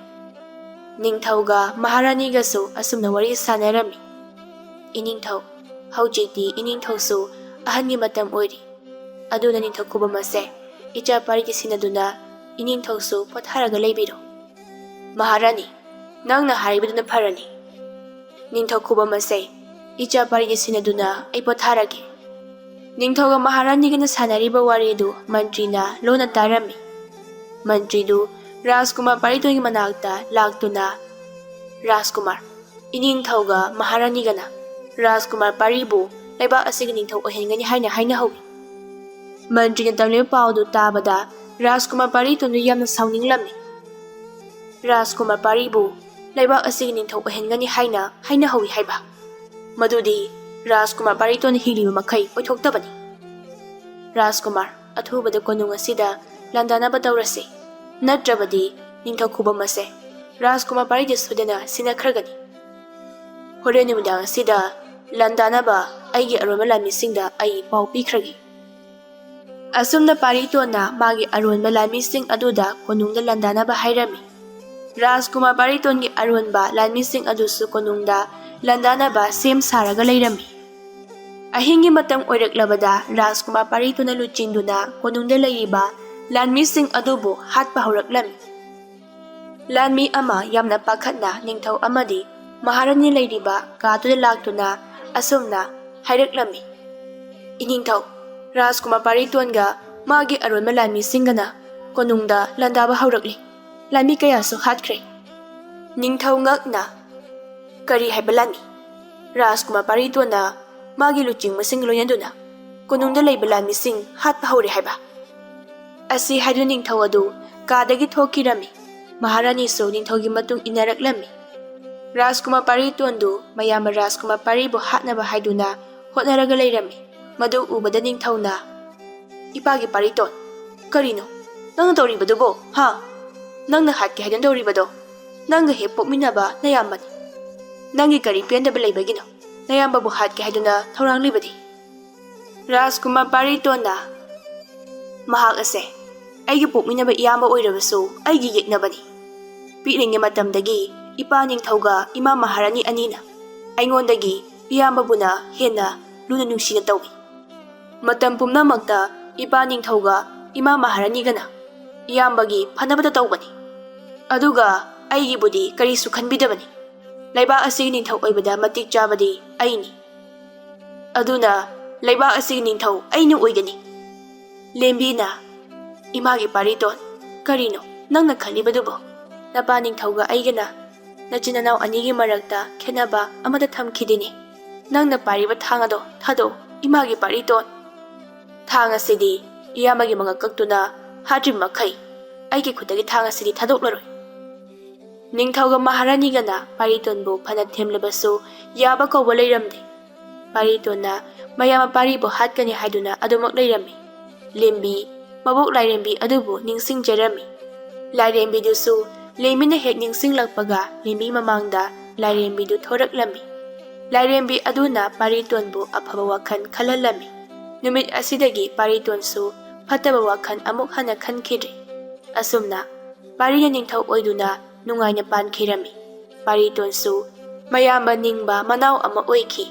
ꯅꯤꯡꯊꯧꯒ ꯃꯍꯥꯔꯥꯅꯤꯒꯁꯨ ꯑꯁꯨꯝꯅ ꯋꯥꯔꯤ ꯁꯥꯟꯅꯔꯝꯃꯤ꯫ "ꯏꯅꯤꯡꯊꯧ, ꯍꯧꯖꯤꯛꯇꯤ ꯏꯅꯤꯡꯊꯧꯁꯨ ꯑꯍꯟꯒꯤ ꯃꯇꯝ ꯑꯣꯏꯔꯤ꯫ ꯑꯗꯨꯅ ꯅꯤꯡꯊꯧ ꯈꯨꯕꯝ ꯑꯁꯦ ꯏꯆꯥ ꯄꯥꯔꯤꯒꯤ ꯁꯤꯟꯅꯗꯨꯅ ꯏꯅꯤꯡꯊꯧꯁꯨ ꯄꯣꯊꯥꯔꯒ ꯂꯩꯕꯤꯔꯣ"꯫ "ꯃꯍꯥꯔꯥꯅꯤ, ꯅꯪꯅ ꯍꯥꯏꯔꯤꯕꯗꯨꯅ ꯐꯔꯅꯤ꯫ ꯅꯤꯡꯊꯧ ꯈꯨꯕꯝ ꯑꯁꯦ ꯏꯆꯥ ꯄꯥꯔꯤꯒꯤ ꯁꯤꯟꯅꯗꯨꯅ ꯑꯩ ꯄꯣꯊꯥꯔꯒꯦ"꯫ ꯅꯤꯡꯊꯧꯒ ꯃꯍꯥꯔꯥꯅꯤꯒꯅ ꯁꯥꯟꯅꯔꯤꯕ ꯋꯥꯔꯤꯗꯨ ꯃꯟꯇ꯭ꯔꯤꯅ ꯂꯣꯟꯅ ꯇꯥꯔꯝꯃꯤ꯫ ꯃꯟꯇ꯭ꯔꯤꯗꯨ ꯔꯥꯖꯀꯨꯃꯥꯔ ꯄꯥꯔꯤꯇꯣꯟꯒꯤ ꯃꯅꯥꯛꯇ ꯂꯥꯛꯇꯨꯅ, "ꯔꯥꯖꯀꯨꯃꯥꯔ, ꯏꯅꯤꯡꯊꯧꯒ ꯃꯍꯥꯔꯥꯅꯤꯒꯅ ꯔꯥꯖꯀꯨꯃꯥꯔ ꯄꯥꯔꯤꯕꯨ ꯂꯩꯕꯥꯛ ꯑꯁꯤꯒꯤ ꯅꯤꯡꯊꯧ ꯑꯣꯏꯍꯟꯒꯅꯤ ꯍꯥꯏꯅ ꯍꯥꯏꯅꯍꯧꯏ"꯫ ꯃꯟꯇ꯭ꯔꯤꯅ ꯇꯝꯂꯤꯕ ꯄꯥꯎꯗꯨ ꯇꯥꯕꯗ ꯔꯥꯖꯀꯨꯃꯥꯔ ꯄꯥꯔꯤꯇꯣꯟꯗꯨ ꯌꯥꯝꯅ ꯁꯥꯎꯅꯤꯡꯂꯝꯃꯤ꯫ "ꯔꯥꯖꯀꯨꯃꯥꯔ ꯄꯥꯔꯤꯕꯨ ꯂꯩꯕꯥꯛ ꯑꯁꯤꯒꯤ ꯅꯤꯡꯊꯧ ꯑꯣꯏꯍꯟꯒꯅꯤ ꯍꯥꯏꯅ ꯍꯥꯏꯅꯍꯧꯏ ꯍꯥꯏꯕ? ꯃꯗꯨꯗꯤ ꯔꯥꯖꯀꯨꯃꯥꯔ ꯄꯥꯔꯤꯇꯣꯟꯅ ꯍꯤꯡꯂꯤꯕ ꯃꯈꯩ ꯑꯣꯏꯊꯣꯛꯇꯕꯅꯤ"꯫ "ꯔꯥꯖꯀꯨꯃꯥꯔ, ꯑꯊꯨꯕꯗ ꯀꯣꯅꯨꯡ ꯑꯁꯤꯗ ꯂꯥꯟꯗꯥꯅꯕ ꯇꯧꯔꯁꯤ, ꯅꯠꯇ꯭ꯔꯕꯗꯤ ꯅꯤꯡꯊꯧ ꯈꯨꯕꯝ ꯑꯁꯦ ꯔꯥꯖꯀꯨꯃꯥꯔ ꯄꯥꯔꯤꯗꯤ ꯁꯣꯏꯗꯅ ꯁꯤꯟꯅꯈ꯭ꯔꯒꯅꯤ꯫ ꯍꯣꯔꯦꯟ ꯅꯨꯃꯤꯗꯥꯡ ꯑꯁꯤꯗ ꯂꯥꯟꯗꯥꯅꯕ ꯑꯩꯒꯤ ꯑꯔꯣꯟꯕ ꯂꯥꯟꯃꯤꯁꯤꯡꯗ ꯑꯩ ꯄꯥꯎ ꯄꯤꯈ꯭ꯔꯒꯦ"꯫ ꯑꯁꯨꯝꯅ ꯄꯥꯔꯤꯇꯣꯟꯅ ꯃꯥꯒꯤ ꯑꯔꯣꯟꯕ ꯂꯥꯟꯃꯤꯁꯤꯡ ꯑꯗꯨꯗ ꯀꯣꯅꯨꯡꯗ ꯂꯥꯟꯗꯥꯅꯕ ꯍꯥꯏꯔꯝꯃꯤ꯫ ꯔꯥꯖꯀꯨꯃꯥꯔ ꯄꯥꯔꯤꯇꯣꯟꯒꯤ ꯑꯔꯣꯟꯕ ꯂꯥꯟꯃꯤꯁꯤꯡ ꯑꯗꯨꯁꯨ ꯀꯣꯅꯨꯡꯗ ꯂꯥꯟꯗꯥꯅꯕ ꯁꯦꯝ ꯁꯥꯔꯒ ꯂꯩꯔꯝꯃꯤ꯫ ꯑꯍꯤꯡꯒꯤ ꯃꯇꯝ ꯑꯣꯏꯔꯛꯂꯕꯗ ꯔꯥꯖꯀꯨꯃꯥꯔ ꯄꯥꯔꯤꯇꯣꯟꯅ ꯂꯨꯆꯤꯡꯗꯨꯅ ꯀꯣꯅꯨꯡꯗ ꯂꯩꯔꯤꯕ ꯂꯥꯟꯃꯤꯁꯤꯡ ꯑꯗꯨꯕꯨ ꯍꯥꯠꯄ ꯍꯧꯔꯛꯂꯝꯃꯤ꯫ ꯂꯥꯟꯃꯤ ꯑꯃ ꯌꯥꯝꯅ ꯄꯥꯈꯠꯅ ꯅꯤꯡꯊꯧ ꯑꯃꯗꯤ ꯃꯍꯥꯔꯥꯅꯤ ꯂꯩꯔꯤꯕ ꯀꯥꯗꯨꯗ ꯂꯥꯛꯇꯨꯅ ꯑꯁꯨꯝꯅ ꯍꯥꯏꯔꯛꯂꯝꯃꯤ, "ꯏꯅꯤꯡꯊꯧ, ꯔꯥꯖꯀꯨꯃꯥꯔ ꯄꯥꯔꯤꯇꯣꯟꯒ ꯃꯥꯒꯤ ꯑꯔꯣꯟꯕ ꯂꯥꯟꯃꯤꯁꯤꯡꯒꯅ ꯀꯣꯅꯨꯡꯗ ꯂꯥꯟꯗꯥꯕ ꯍꯧꯔꯛꯂꯤ꯫ ꯂꯥꯟꯃꯤ ꯀꯌꯥꯁꯨ ꯍꯥꯠꯈ꯭ꯔꯦ"꯫ ꯅꯤꯡꯊꯧ ꯉꯛꯅ, "ꯀꯔꯤ ꯍꯥꯏꯕ ꯂꯥꯟꯃꯤ? ꯔꯥꯖꯀꯨꯃꯥꯔ ꯄꯥꯔꯤꯇꯣꯟꯅ ꯃꯥꯒꯤ ꯂꯨꯆꯤꯡꯕꯁꯤꯡ ꯂꯣꯏꯅꯗꯨꯅ ꯀꯣꯅꯨꯡꯗ ꯂꯩꯕ ꯂꯥꯟꯃꯤꯁꯤꯡ ꯍꯥꯠꯄ ꯍꯧꯔꯦ ꯍꯥꯏꯕ?" ꯑꯁꯤ ꯍꯥꯏꯗꯨꯅ ꯅꯤꯡꯊꯧ ꯑꯗꯨ ꯀꯥꯗꯒꯤ ꯊꯣꯛꯈꯤꯔꯝꯃꯤ꯫ ꯃꯍꯥꯔꯥꯅꯤꯁꯨ ꯅꯤꯡꯊꯧꯒꯤ ꯃꯇꯨꯡ ꯏꯟꯅꯔꯛꯂꯝꯃꯤ꯫ ꯔꯥꯖꯀꯨꯃꯥꯔ ꯄꯥꯔꯤꯇꯣꯟꯗꯨ ꯃꯌꯥꯝꯕ ꯔꯥꯖꯀꯨꯃꯥꯔ ꯄꯥꯔꯤꯕꯨ ꯍꯥꯠꯅꯕ ꯍꯥꯏꯗꯨꯅ ꯍꯣꯠꯅꯔꯒ ꯂꯩꯔꯝꯃꯤ꯫ ꯃꯗꯨ ꯎꯕꯗ ꯅꯤꯡꯊꯧꯅ, "ꯏꯄꯥꯒꯤ ꯄꯥꯔꯤꯇꯣꯟ, ꯀꯔꯤꯅꯣ ꯅꯪꯅ ꯇꯧꯔꯤꯕꯗꯨꯕꯣ? ꯍꯥ? ꯅꯪꯅ ꯍꯥꯠꯀꯦ ꯍꯥꯏꯗꯨꯅ ꯇꯧꯔꯤꯕꯗꯣ ꯅꯪꯒ ꯍꯦꯛ ꯄꯣꯛꯃꯤꯟꯅꯕ ꯅꯌꯥꯝꯕꯅꯤ꯫ ꯅꯪꯒꯤ ꯀꯔꯤ ꯄꯦꯟꯗꯕ ꯂꯩꯕꯒꯤꯅꯣ ꯅꯌꯥꯝꯕꯕꯨ ꯍꯥꯠꯀꯦ ꯍꯥꯏꯗꯨꯅ ꯊꯧꯔꯥꯡꯂꯤꯕꯗꯤ?" ꯔꯥꯖꯀꯨꯃꯥꯔ ꯄꯥꯔꯤꯇꯣꯟꯅ, "ꯃꯍꯥꯛ ꯑꯁꯦ ꯑꯩꯒꯤ ꯄꯣꯛꯃꯤꯟꯅꯕ ꯏꯌꯥꯝꯕ ꯑꯣꯏꯔꯕꯁꯨ ꯑꯩꯒꯤ ꯌꯦꯛꯅꯕꯅꯤ꯫ ꯄꯤꯛꯂꯤꯉꯩ ꯃꯇꯝꯗꯒꯤ ꯏꯄꯥ ꯅꯤꯡꯊꯧꯒ ꯏꯃꯥ ꯃꯍꯥꯔꯥꯅꯤ ꯑꯅꯤꯅ ꯑꯩꯉꯣꯟꯗꯒꯤ ꯏꯌꯥꯝꯕꯕꯨꯅ ꯍꯦꯟꯅ ꯂꯨꯅ ꯅꯨꯡꯁꯤꯅ ꯇꯧꯏ꯫ ꯃꯇꯝ ꯄꯨꯝꯅꯃꯛꯇ ꯏꯄꯥ ꯅꯤꯡꯊꯧꯒ ꯏꯃꯥ ꯃꯍꯥꯔꯥꯅꯤꯒꯅ ꯏꯌꯥꯝꯕꯒꯤ ꯐꯅꯕꯇ ꯇꯧꯕꯅꯤ꯫ ꯑꯗꯨꯒ ꯑꯩꯒꯤꯕꯨꯗꯤ ꯀꯔꯤꯁꯨ ꯈꯟꯕꯤꯗꯕꯅꯤ꯫ ꯂꯩꯕꯥꯛ ꯑꯁꯤꯒꯤ ꯅꯤꯡꯊꯧ ꯑꯣꯏꯕꯗ ꯃꯇꯤꯛ ꯆꯥꯕꯗꯤ ꯑꯩꯅꯤ꯫ ꯑꯗꯨꯅ ꯂꯩꯕꯥꯛ ꯑꯁꯤꯒꯤ ꯅꯤꯡꯊꯧ ꯑꯩꯅ ꯑꯣꯏꯒꯅꯤ"꯫ ꯂꯦꯝꯕꯤꯅ, "ꯏꯃꯥꯒꯤ ꯄꯥꯔꯤꯇꯣꯟ, ꯀꯔꯤꯅꯣ ꯅꯪꯅ ꯈꯜꯂꯤꯕꯗꯨꯕꯣ? ꯅꯄꯥ ꯅꯤꯡꯊꯧꯒ ꯑꯩꯒꯅ ꯅꯆꯤꯟ ꯅꯅꯥꯎ ꯑꯅꯤꯒꯤ ꯃꯔꯛꯇ ꯈꯦꯠꯅꯕ ꯑꯃꯠꯇ ꯊꯝꯈꯤꯗꯦꯅꯦ꯫ ꯅꯪꯅ ꯄꯥꯏꯔꯤꯕ ꯊꯥꯡ ꯑꯗꯣ ꯊꯥꯗꯣꯛꯑꯣ, ꯏꯃꯥꯒꯤ ꯄꯥꯔꯤꯇꯣꯟ꯫ ꯊꯥꯡ ꯑꯁꯤꯗꯤ ꯏꯌꯥꯝꯕꯒꯤ ꯃꯉꯛ ꯀꯛꯇꯨꯅ ꯍꯥꯠꯇ꯭ꯔꯤ ꯃꯈꯩ ꯑꯩꯒꯤ ꯈꯨꯠꯇꯒꯤ ꯊꯥꯡ ꯑꯁꯤꯗꯤ ꯊꯥꯗꯣꯛꯂꯔꯣꯏ"꯫ ꯅꯤꯡꯊꯧꯒ ꯃꯍꯥꯔꯥꯅꯤꯒꯅ ꯄꯥꯔꯤꯇꯣꯟꯕꯨ ꯐꯅ ꯊꯦꯝꯂꯕꯁꯨ ꯌꯥꯕ ꯀꯧꯕ ꯂꯩꯔꯝꯗꯦ꯫ ꯄꯥꯔꯤꯇꯣꯟꯅ ꯃꯌꯥꯝ ꯄꯥꯔꯤꯕꯨ ꯍꯥꯠꯀꯅꯤ ꯍꯥꯏꯗꯨꯅ ꯑꯗꯨꯃꯛ ꯂꯩꯔꯝꯃꯤ꯫ ꯂꯦꯝꯕꯤ ꯃꯕꯣꯛ ꯂꯥꯏꯔꯦꯝꯕꯤ ꯑꯗꯨꯕꯨ ꯅꯤꯡꯁꯤꯡꯖꯔꯝꯃꯤ꯫ ꯂꯥꯏꯔꯦꯝꯕꯤꯗꯨꯁꯨ ꯂꯦꯝꯕꯤꯅ ꯍꯦꯛ ꯅꯤꯡꯁꯤꯡꯂꯛꯄꯒ ꯂꯦꯝꯕꯤ ꯃꯃꯥꯡꯗ ꯂꯥꯏꯔꯦꯝꯕꯤꯗꯨ ꯊꯣꯔꯛꯂꯝꯃꯤ꯫ ꯂꯥꯏꯔꯦꯝꯕꯤ ꯑꯗꯨꯅ ꯄꯥꯔꯤꯇꯣꯟꯕꯨ ꯑꯐꯕ ꯋꯥꯈꯜ ꯈꯜꯍꯜꯂꯝꯃꯤ꯫ ꯅꯨꯃꯤꯠ ꯑꯁꯤꯗꯒꯤ ꯄꯥꯔꯤꯇꯣꯟꯁꯨ ꯐꯠꯇꯕ ꯋꯥꯈꯜ ꯑꯃꯨꯛ ꯍꯟꯅ ꯈꯟꯈꯤꯗ꯭ꯔꯦ꯫ ꯑꯁꯨꯝꯅ ꯄꯥꯔꯤꯅ ꯅꯤꯡꯊꯧ ꯑꯣꯏꯗꯨꯅ ꯅꯨꯡꯉꯥꯏꯅ ꯄꯥꯟꯈꯤꯔꯝꯃꯤ꯫ ꯄꯥꯔꯤꯇꯣꯟꯁꯨ ꯃꯌꯥꯝꯕ ꯅꯤꯡꯕ ꯃꯅꯥꯎ ꯑꯃ ꯑꯣꯏꯈꯤ꯫